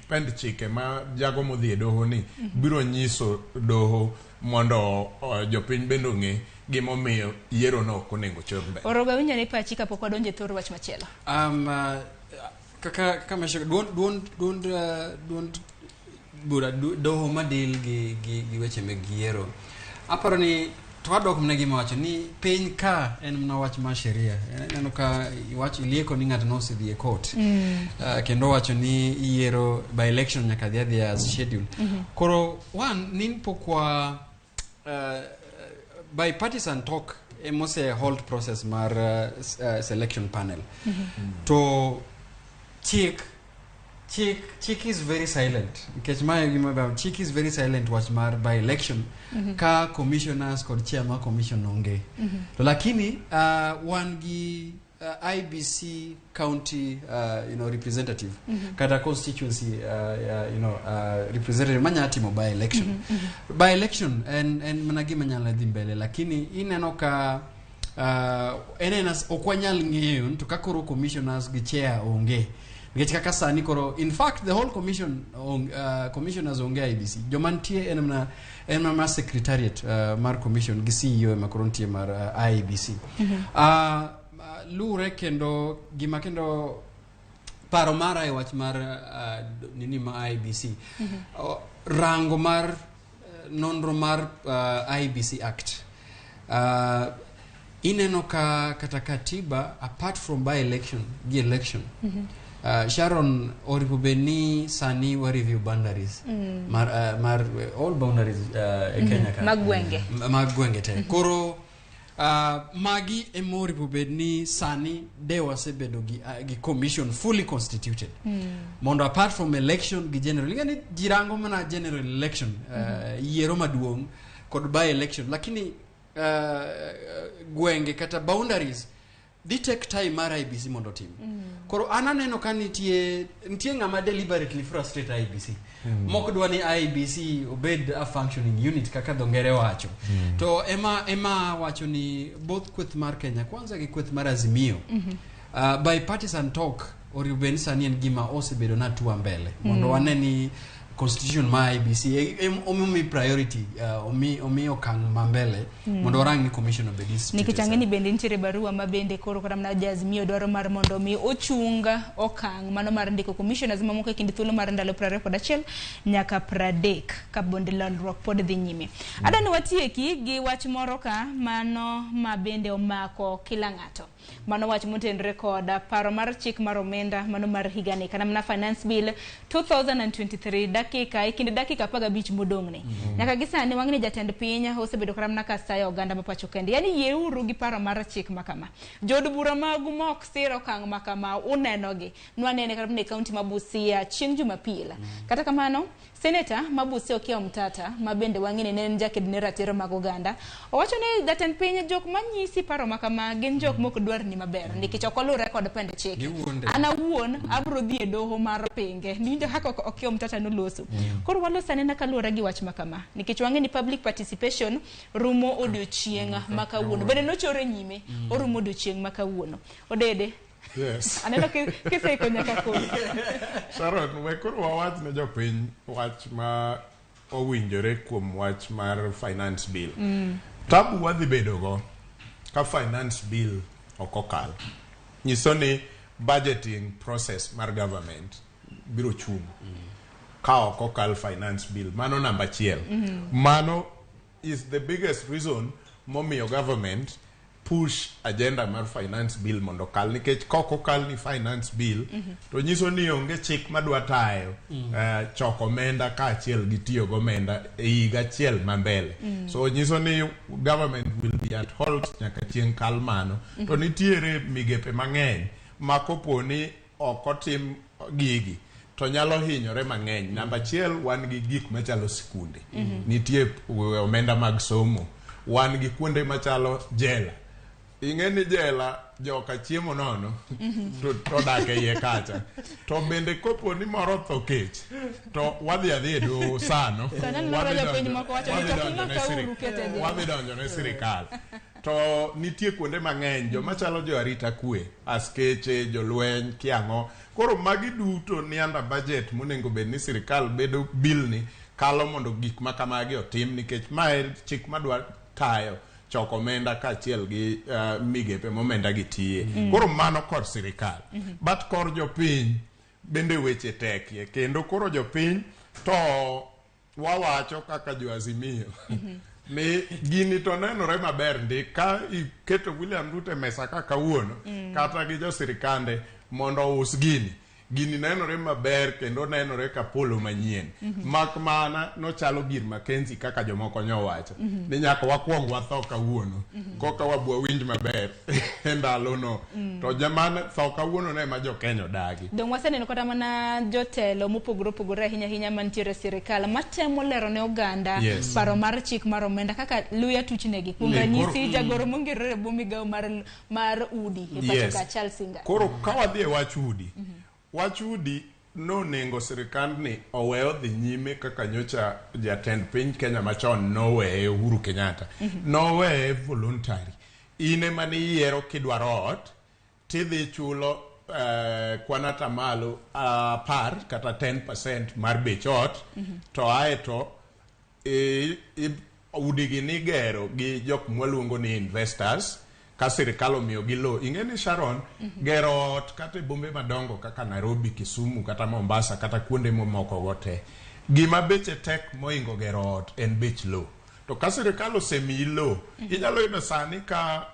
pend chike ma jago modhi e doho ni biro nyiso doho mondo jopiny bende ong'e gimomiyo yiero no ok onego chor mbele. Orogo, awinjo ne pachi kapok wadonjo e thor wach machielo. Kaka Meshack, duond bura doho madil gi weche mag yiero, aparo ni to wadok mana gima wacho ni piny ka en mana wach mar sheria. Ineno ka iwacho ilieko ni ng'ato nosedhi e court, kendo wacho ni yiero by election nyaka dhi adhiya as schedule. Koro one ni pok wa bipartisan talk emose hold process mar selection panel. To chik is very silent, nikech mae gima ber, chik is very silent wach mar by election ka commissioners kod chair mar commission onge. To lakini wan gi IEBC county representative kata constituency representative manyalo timo by election. By election en mana gima nyalo dhi mbele, lakini ineno ka en ok wanyal ng'eyo ni to ka koro commissioners gi chair onge, nikech kaka sani koro in fact the whole commission commissioners onge IEBC. Joma nitie en mana secretariat mar commission gi CEO ema koro nitie mar IEBC. Luwre kendo gima kendo paro mara e wach mar nini ma IEBC, rango mar nonro mar IEBC Act, ineno ka kata katiba, apart from by election gi election, Sharon, oripo bed ni sani wa review boundaries mar all boundaries e Kenya ka. Mag gwenge. Mag gwenge te. Koro magi ema oripo bed ni sani de wasebedo gi commission fully constituted mondo apart from election gi general, ing'e ni ji rango mana general election, yiero maduong' kod by election, lakini gwenge kata boundaries dhi take time mar IEBC mondo otim. Koro an aneno ka nitie ng'ama deliberately frustrate IEBC, mok dwa ni IEBC obed a functioning unit kaka dho ngere wacho. To ema wacho ni both kweth mar Kenya Kwanza gi kweth mar Azimio, bipartisan talk oriwo bed ni sani en gima osebedo na tua mbele mondo wane ni constitution ma IEBC omi priority, omi okang' ma mbele mondo warang ni commission obed instituted. Nikech ang'e ni bende nitiere barua ma bende koro kata mana Jaazimio dwaro mar mondo mi ochung okang' mano mar ndiko commissioners mamoko e kind thuolo mar ndalo 21 nyaka 30 ka bonde lalruok pod dhi nyime. Adwa ni watieki gi wach moro ka mano ma bende omako kila ng'ato. Mano wach motenore kod paro mar chik mar omenda mano mar higani kata mana Finance Bill 2023, dakika e kind dakika 15 modong'ni. Nyaka gi sani wang'ni jatend piny osebedo kata mana ka sayo oganda ma pacho kende. Yani yieuru gi paro mar chik ma kama. Jood bura magu mok sir okang' ma kama unenogi. Nwanene kata mana e kaunti ma Busia chieng' Jumapil. Kata kamano, seneta ma Busia Okiya Omtata ma bende wang'e ni ne en jaked ne ratiro mag oganda, owacho ni jatend piny jok manyisi paro ma kama gin jok mok dwar ni maber nikech ok oluwre kod pend chik. Giwuonde. An awuon abro dhi e doho mar pinge. Niwinjo kaka Okiya Omtata noloso. Koro waloso anena kaluwore gi wach ma kama nikech wang'e ni public participation rumo odiochieng' ma kawuono. Bende nochore nyime orumo odiochieng' ma kawuono. Odede. Yes. Aneno kiseiko nyaka koro. Sharon, we koro wawach ne jopiny wach ma owinjore kuom wach mar finance bill. Tabu wadhi bedogo ka finance bill ok okal. Nyiso ni budgeting process mar government biro chung' ka ok okal finance bill. Mano namba achiel. Mano is the biggest reason momiyo government push agenda mar finance bill mondo okal, nikech kok okal ni finance bill to nyiso ni onge chik madwa tayo choko omenda kaachiel gi tiyo gomenda e higa achiel ma mbele. So nyiso ni government will be at halt nyaka chieng' kal mano. To nitiere migepe mang'eny ma kopo ni ok otim gigi to nyalo hinyore mang'eny. Namba achiel, wan gi gik machalo sikunde. Nitie omenda mag somo, wan gi kuonde machalo jela. Ing'e ni jela joka chiemo nono to dak e iye kacha, to bende kopo ni moro otho kech to wadhi adhi e doho sano. Sano neno wadhi jopiny donjo- moko wacho ni wadhi to donjo ne kimakauru kete e jela. Wadhi donjo ne sirikal. To nitie kuonde mang'eny joma chalo jo arita kwe, askeche, jolweny, kiang'o. Koro magi duto ni under budget monego bed ni sirikal bedo bill ni kalo mondo gik ma kamagi otim, nikech mae chik madwa tayo choko omenda kaachiel gi migepe momenda gi tiye. Koro mano kor sirikal. But kor jopiny bende weche tekie, kendo koro jopiny to wawacho kaka jo Azimio ni gini to nenore maber ndi ka iketo William Ruto e mesa ka kawuono kata gi jo sirikande mondo ous gini, gini nenore maber kendo nenore ka polo manyien. Mak mana nochalo gir Mackenzie kaka jomoko nyowacho ni nyaka wakwong watho kawuono koka wabwa winj maber e ndalono. To jamane tho kawuono ne ema jo Kenya odagi. Dong waseneno kata mana jotelo mopogore opogore ahinya ahinya mantiere e sirikal matemo lero ne oganda paro mar chik mar omenda kaka luya tuchnegi. Kuom ranyisi, jagoro mongirore e bwo migawo mar udi e pacho ka, Charles Singa. Koro ka wadhi e wach udi, wach udi nonengo sirikandni owe odhi nyime kaka nyocha jatend piny Kenya machon noweye, Uhuru Kenyatta. Noweye voluntary. In ema niyiero kidwaro ot tidhi chulo kwan atamalo 10 kata 10% mar bech ot. To aeto udigi nigero gi jok mwaluongo ni investors ka sirikal omiyogi lowo. Ing'e ni Sharon, gero ot kata e bombe madongo kaka Nairobi, Kisumu kata Mombasa kata kuonde mamoko go te, gima beche tek moingo gero ot en bech lowo. To ka sirikal osemiyi lowo, inyalo yudo sani ka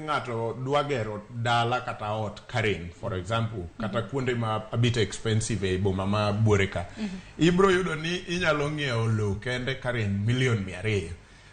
ng'ato dwa gero dala kata ot Karen, for example, kata kuonde ma a bit expensive e boma ma buore ka, ibro yudo ni inyalo ng'iewo lowo kende Karen milion 200,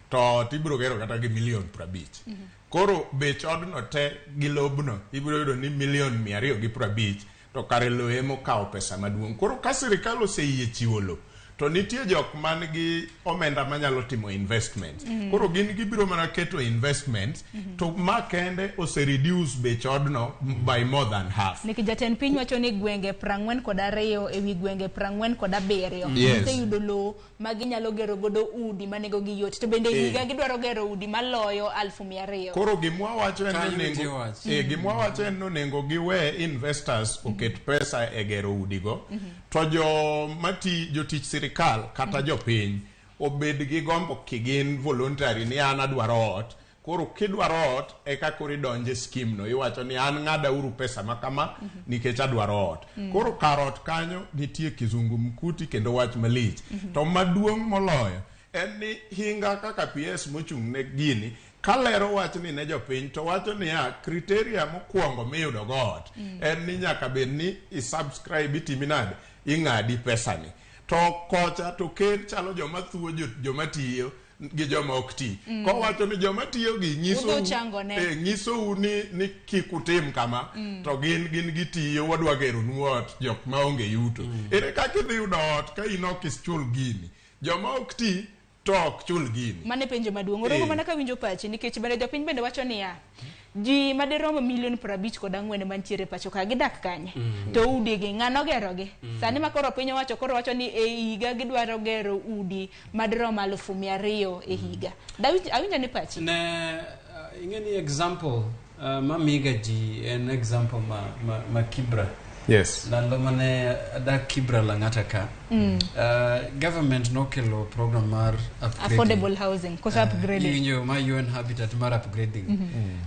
to ot ibro gero kata gi milion 50. Koro bech odno te gi lobno ibro yudo ni milion 250, to kare lowo emokawo pesa maduong'. Koro ka sirikal oseyie chiwo lowo, to nitie jok man gi omenda manyalo timo investment. Koro gin gibiro mana keto investment, to ma kende ose reduce bech odno by more than half. Nikech jatend piny wacho ni gwenge 42 ewi gwenge 47 oseyudo lowo ma ginyalo gero godo udi ma nengogi yot, to bende higa gidwaro gero udi maloyo 200,000. Koro gimwa wacho en Kanyo ni nitie onego wach. Gimwa wacho en ni onego giwe investors oket pesa e gero udigo, to jo mati jotich sirikal kata jopiny obed gi gombo kigin voluntary ni an adwaro ot. Koro kidwaro ot eka koro idonje scheme no, iwacho ni an ng'ada uru pesa ma kama nikech adwaro ot. Koro kar ot kanyo nitie kizungumkuti kendo wach malich. To maduong' moloyo en ni hinga kaka PS mochung' ne gini kalero wachni ne jopiny to wacho niya, criteria mokwongo miyudo go ot en ni nyaka bed ni isubscribe, itimi nade, ing'adi pesani. To kocha to ker chalo joma thuo joma tiyo gi joma ok ti. Kowacho ni joma tiyo gi Udho chango ne. nyisou ni kik utim kama, to gin gitiyo, wadwa geronu ot jok maonge yuto. Ere kaka idhi yudo ot ka in ok ichul gini? Joma ok ti to ok chul gini. Mano e penjo maduong'. Oromo mana kawinjo pachi, nikech bende jopiny bende wacho niya, ji madirom milion 54 mantiere pacho ka gidak kanye? To udigi ng'ano gerogi? Sani ma koro piny owacho koro wacho ni e higa gidwaro gero udi madirom 200,000 e higa. Awinjo ni pachi. Ne ing'e ni example mamiga ji en example ma Kibra. Ndalo mane adak Kibra Lang'ata ka, government nokelo program mar upgrading. Affordable housing, koso upgrading. Iwinjo ma UN Habitat mar upgrading.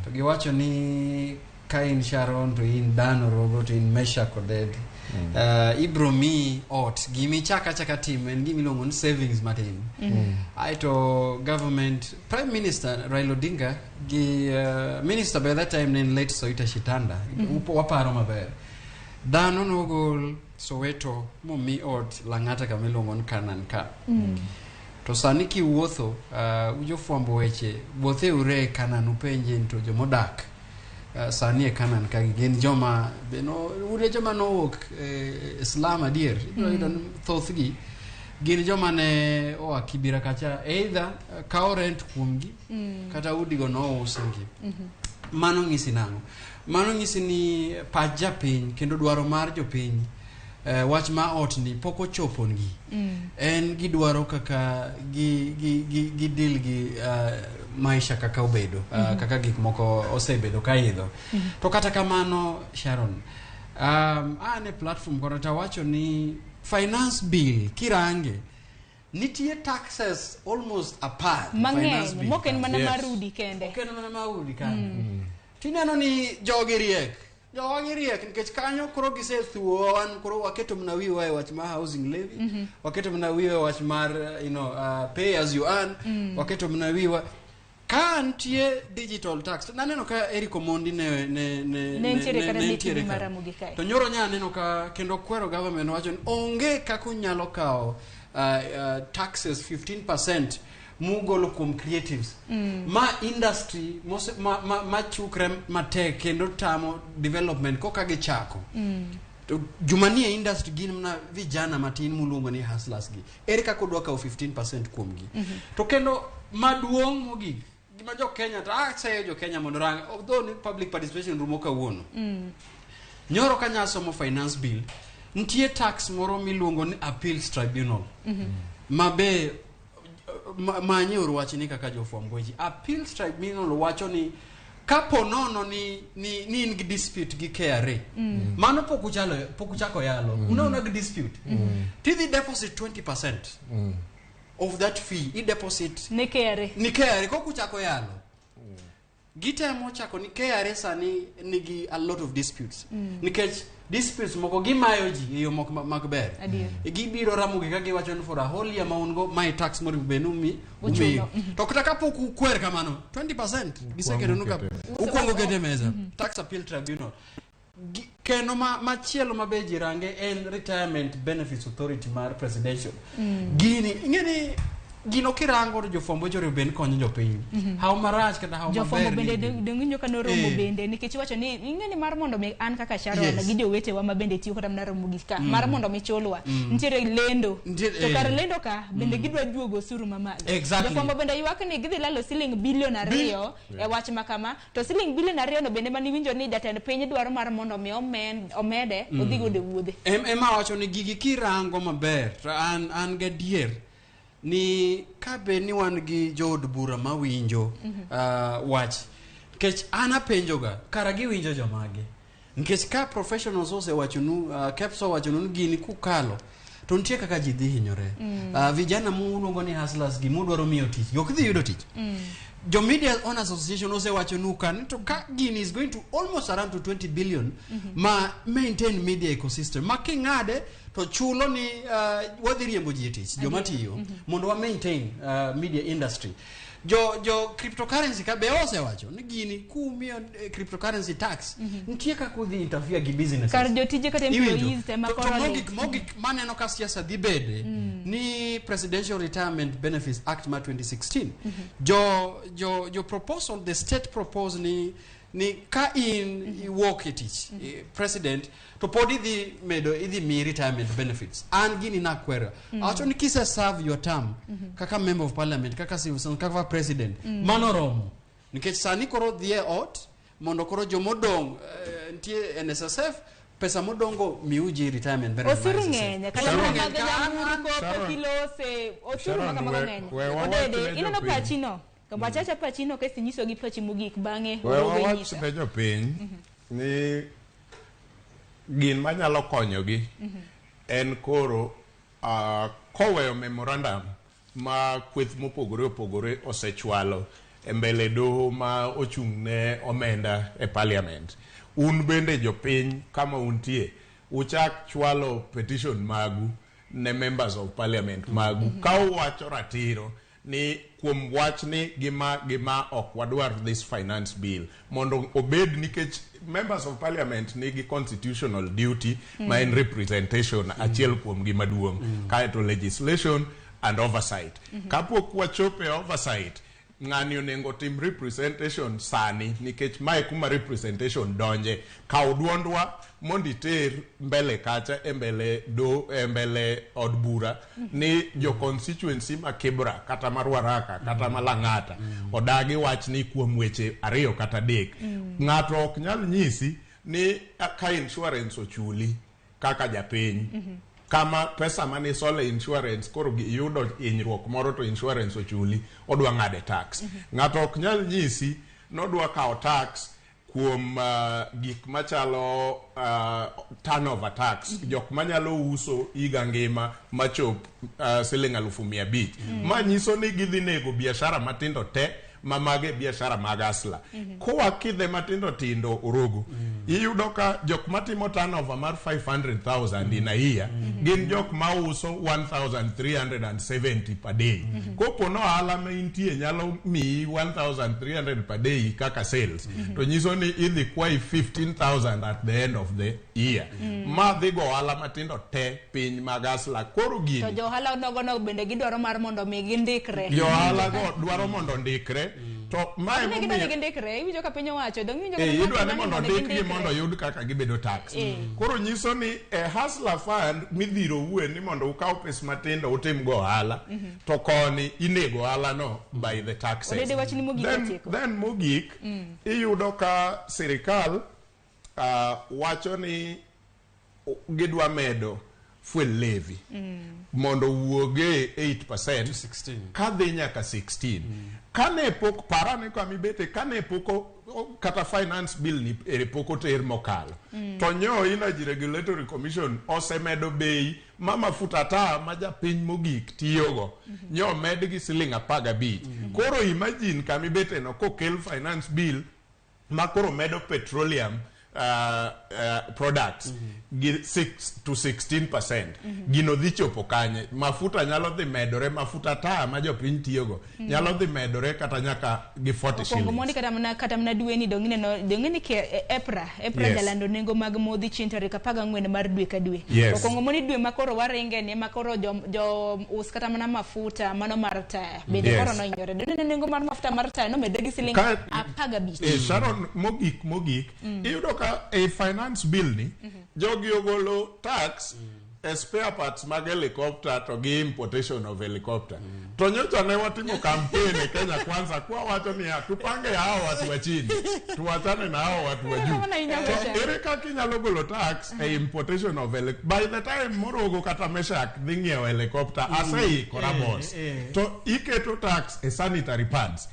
To giwacho ni Ka in Sharon to in Dan Orogo to in Meshack Odede, ibro miyi ot. Gimi chaka chaka timo en gima iluongo ni savings matin. Aeto government, Prime Minister Raila Odinga gi minister by that time ne en late Soita Shitanda. Waparo maber. Dhano nogol Soweto momi ot Lang'ata kama iluongo ni Canaan ka. To sani kiwuotho, jofwambo weche, wuothe ure e Canaan upenje ni to jomodak sani e Canaan ka gin joma be no, ure joma nowuok slum adier. Ibiro yudo ni thothgi gin joma ne oa Kibera kacha, either kawo rent kuomgi kata udigo nousngi. Mano ng'isi nang'o? Mano ng'isi ni pach japiny kendo dwaro mar jopiny, wach ma ot ni pok ochopongi. En gidwaro kaka gi deal gi maisha kaka obedo, kaka gik moko osebedo ka idho. To kata kamano, Sharon, an e platform kono tawacho ni finance bill kirange nitie taxes almost 10 finance mang'eny bill mok en mana Yes. mar udi kende. Ok en mana mar udi kanyo. Tineno ni jogi riek, jogi riek nikech kanyo koro gisethuo wan, koro waketo mana wiwa e wach mar housing levy, waketo mana wiwa e wach mar pay as you earn, waketo mana wiwa ka nitie digital tax. Naneno ka Eric Omondi ne Ne nitiere kata ne ne nitiere TV ka. mar Ramogi kae. To nyoro nya aneno ka kendo kwero government wacho ni onge kaka unyalo kawo taxes 15% mugolo kuom creatives. Ma industry mose, ma chukre matek kendo tamo development koka gichako. To joma nie industry gin mana vijana matin muluongo ni hustlers gi. Ere kaka udwa kawo 15% kuomgi? To kendo maduong' mogik, gima jo Kenya to aseyo jo Kenya mondo rang, although ni public participation rumo kawuono. Nyoro ka nyasomo finance bill, nitie tax moro miluongo ni appeals tribunal. Ma be manye uru wachni kaka jofwamb weche. Appeals tribunal wacho ni kapo nono ni in gi dispute gi KRA. Mano pok uchalo, pok uchako yalo. Unaona gi dispute. Tidhi deposit 20% of that fee. I deposit ne KRA. Ni KRA kok uchako yalo. Gitemo chako ni KRA sani nigi a lot of disputes. Nikech disputes moko gimayo ji e yo mok mag ber. Adier. Gibiro Ramogi ka giwacho ni for a whole year ma un go mae tax monego bed ni Uchulo. umiyo. To kata kapok ukwer kamano 20% gisekelonu ka ukwongo kete mesa. Tax Appeal Tribunal. Kendo machielo ma be ji range en Retirement Benefits Authority mar presidential. Gini ing'e ni gino kirango to jofwambo weche onego bed ni konyo jopiny. Haw marach kata haw Jofwambo maber bende ni donginjo ka noromo bende nikech iwacho ni ing'e ni mar mondo mi an kaka Sharon gi jowetewa ma bende tiyo kata mana Ramogi ka, mar mondo mi chulwa, nitiere lendo. To kar lendo ka bende gidwa juogo osuru mamalo. Jofwambo bende ywak ni gidhi lalo siling bilion 2 e wach ma kama, to siling bilion 2 no bende maniwinjo ni jatend piny dwaro mar mondo mi omede odhi godo e wuodhe. Ema wacho ni gigi kirango maber to an gadier ni ka be ni wan gi jood bura mawinjo wach, nikech an apenjoga kara giwinjo jomage, nikech ka professionals osewachonu, KEPSA owachonu ni gini kukalo to nitie kaka ji dhi hinyore. Vijana muluongo ni hustlers gi mudwaro miyo tich ok dhi yudo tich. Jo Media Owners Association osewachonu ka ni to ka gini is going to almost around to 20 billion ma maintain media ecosystem ma king'ade to chulo ni wadhi riembo ji e tich joma tiyo mondo wa maintain media industry. Jo cryptocurrency ka be osewacho ni gini kumiyo cryptocurrency tax nitie kaka udhi interfere gi businesses. Kar jotije kata Iwinjo? employees tema To koro mogik maneno ka siasa dhi bede ni Presidential Retirement Benefits Act ma 2016. Jo proposal, the state propose ni ka in iwuok e tich, president to pod idhi medo idhi mi retirement benefits. An gini nakwero. Awacho ni kise serve your term kaka member of parliament, kaka civil servant, kaka president, mano romo. Nikech sani koro dhi e ot mondo koro jomodong' nitie NSSF pesa modongo miu ji retirement benefit. Osuru mar SSF. ng'eny, kata Osuru mana ng'eny. mag nyamburko pok ilose, osuru Sharon, ma kamago ng'eny. we wawach Odede, ne ineno jopiny. pachino. Wachacha pachino kasto inyiso gi pachi mogik bang'e We rogo wawach inyisa. ne jopiny ni gin manyalo konyogi en koro koweyo memorandum ma kweth mopogore opogore osechwalo e mbele doho ma ochung' ne omenda e parliament. Un bende jopiny kama untie, uchak chwalo petition magu ne members of parliament magu ka uwacho ratiro ni kuom wachni gima ok wadwar this finance bill mondo obed, nikech members of parliament nigi constitutional duty ma en representation achiel kuom gi maduong', kaeto legislation and oversight. Kapok wachopo e oversight, ng'ani onego tim representation sani, nikech mae kuma representation donje. Kaw duondwa mondo iter mbele kacha, e mbele do, e mbele od bura, ni jo constituency ma Kibra kata ma Ruaraka kata ma Lang'ata odagi wachni kuom weche ariyo kata adek. Ng'ato ok nyal nyisi ni ka insurance ochuli kaka japiny, kama pesa mane isole insurance, koro iyudo hinyruok moro to insurance ochuli, odwa ng'ade tax. Ng'ato ok nyal nyisi nodwa kawo tax kuom gik machalo turnover tax, jok manyalo uso higa ngima machop siling 500,000. Ma nyiso ni gidhi nego biashara matindo te ma mage biashara mag hustler. Kowa kidhe matindo tindo orogo, iyudo ka jok matimo turnover mar 500,000 in a year gin jok mauso 1370 per day. Kopo no ohala ma intie nyalo miyi 1300 per day kaka sales, to nyiso ni idhi kwayi 15,000 at the end of the year. Ma dhi go ohala matindo te piny mag hustler. Koro To gini jo ohala nogono bende gidwaro mar mondo mi gindikre. Jo ohala go dwaro mondo ondikre, to mae Ne gidwaro ni momiyo gindikre, iwinjo ka piny owacho, dong iwinjo Eh, ka idwa ni mondo gindikre. ondikgi mondo oyud kaka gibedo tax. Koro nyiso ni e hustler fund midhiro ue ni mondo ukaw pes matindo utim go ohala, to koni inego ohala no by the taxes. Odede, wachni mogik atieko. Then mogik, iyudo ka sirikal wacho ni gidwa medo fuel levy mondo owuoge 8% kadhi nyaka 16. Kane pok parane kama ibete, kane pok kata finance bill ni ere pok oter mokalo, to nyo Energy Regulatory Commission osemedo bei ma mafuta taa ma japiny mogik tiyogo, nyo med gi siling 15. Koro imagine kama ibete no kokel finance bill ma koro medo petroleum products gi 6 to 16%, gino dhi chopo kanye? Mafuta nyalo dhi medore, mafuta taa ma jopiny tiyogo nyalo dhi medore kata nyaka gi 40 Okwongo shillings. mondi kata mana dweni dong ineno dong ni ke EPRA jalando nengo mag modhi chieng' tarik 14 mar dwe ka dwe. Okwongo mondi dwe ma koro waringe ni ema koro jo us kata mana mafuta mano mar taya bende koro nohinyore. Dong ineno nengo mar mafuta mar taya nomedre gi siling 15. Sharon, mogik, iyudo ka e finance bill ni jogi ogolo tax e spare parts mag helicopter to gi importation of helicopter. To nyocha ne watimo campaign e Kenya Kwanza kwa wacho niya, tupange hao watu wa chini, tuwachane na hao watu wa juu. Kama inyalo To cha. ere kaka inyalo golo tax e importation of by the time Morogo kata Meshak dhi ng'iewo helicopter, aseikora boss. To iketo tax e sanitary pads.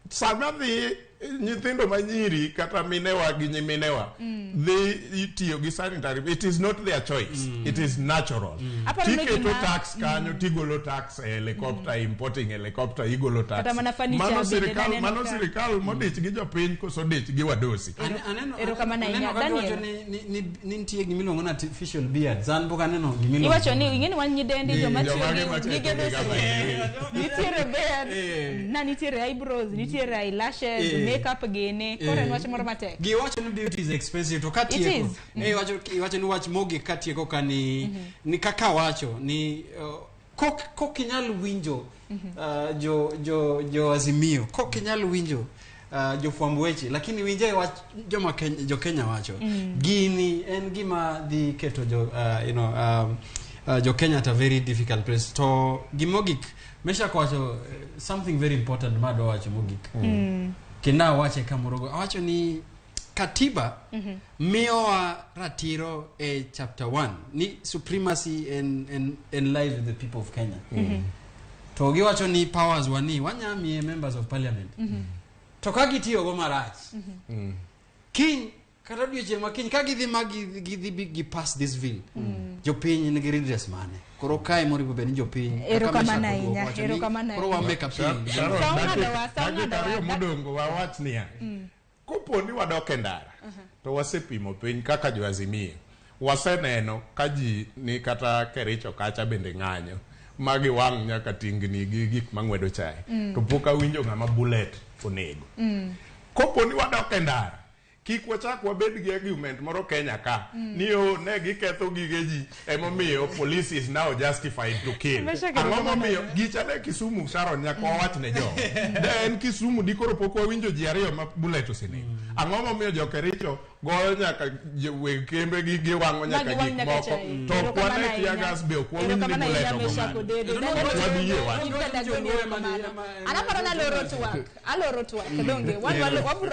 Sama dhi nyithindo manyiri kata minewa gi nyiminewa dhi itiyo gi sanitary, it is not their choice, it is natural. Aparo ni Tiketo tax kanyo, tigolo tax e helicopter, importing helicopter, igolo tax. Kata mana furniture Mano bende sirikal, naneno mano sirikal modich gi jopiny koso dich gi wadosi? Erokamano ahinya. Aneno ka giwacho Daniel. ni nitie gimiluongo ni artificial beards. An pok aneno gimiluongo. Iwacho ni ing'eni wan nyidendi joma tiyo jomage gi matiyo gige gi dusruok. Nitiere beard, na nitiere eyebrows, nitiere eyelashes, makeup gini. Koro en wach moro matek. Giwacho ni beauty is expensive, to It katieko is. Iwacho ni wach mogik katieko ka ni kaka wacho ni kok inyal winjo jo Azimio, kok inyal winjo jofwamb weche, lakini winje wach joma Kenya, jo Kenya wacho. Gini en gima dhi keto jo jo Kenya at a very difficult place. To gimogik, Meshak wacho something very important ma adwa wacho mogik, kendo awache kamoro, awacho ni katiba miyowa ratiro e chapter 1 ni supremacy and lies with the people of Kenya. To giwacho ni powers wani wanyamiye members of parliament, to ka gitiyogo marach kiny kata odiochieng' ma kiny ka gidhi ma gidhi bi gi pass this bill, jopiny nigi redress mane? Koro kae moripo bed ni jopiny kaka Erokamano Meshak ahinya, owacho ni erokamano koro ahinya. wa make appeal. Sharon, Sa ong'ado wa, sa dakika ong'ado wa. ariyo modong' wawach niya, kopo ni wadok e ndara. To wasepimo piny kaka jo Azimio. Waseneno ka ji ni kata Kericho kacha bende ng'anyo ma giwang' nyaka tingni gi gik mang'wedo chae. To pok awinjo ng'ama bullet onego. Kopo ni wadok e ndara, kik wachak wabed gi argument moro Kenya ka ni o ne giketho gige ji emomiyo police is now justified to kill. Meshak, Ang'o erokamano momiyo ahinya. gicha ne Kisumu Sharon nyaka wawach ne jo. De en Kisumu dikoro pok wawinjo ji ariyo ma bullet osenego. Ang'o momiyo jo Kericho goyo nyaka weg kembe gi giwang'o nyaka giwang' gik nyaka moko chai. to ok Erokamano wane ahinya. tear gas be ok wawinj ni Erokamano bullet ahinya ogo Meshak ng'ato. Odede. Ok wadhi yie wach. Gibeda goni erokamano. An aparo ni aloro twak. Aloro twak. Donge. Wan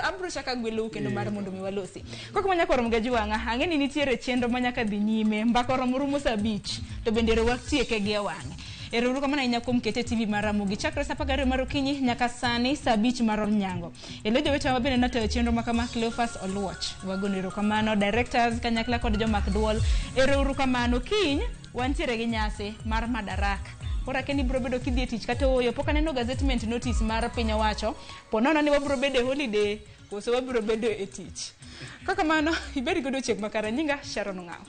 wabro chako agwelou kendo mar mondo mi walosi. Kok ma nyaka rom ga jwang'a, ang'e ni nitiere chenro ma nyaka dhi nyime. Mbaka oromo rumo saa 5 to bende rwak tieke gi e wang'e. Ero uru kamano ahinya kuom kete TV mar Ramogi chakre saa 12 mar okinyi nyaka sani saa 5 mar onyango. Elo jowetewa bende notayo chenro ma kama Cleophas Oluoch. Wagoni erokamano directors kanyakla kod jomak duol. Ero uru kamano kiny wantiere gi nyasi mar Madaraka. Koro akia ni ibiro bedo kidhi e tich kata ooyo. Pok aneno gazettement notice mar piny owacho. Po nono ni wabiro bedo e holiday koso wabiro bedo e tich. Kakamano ibed gi odiochieng' makare. Nyinga Sharon Ong'awo.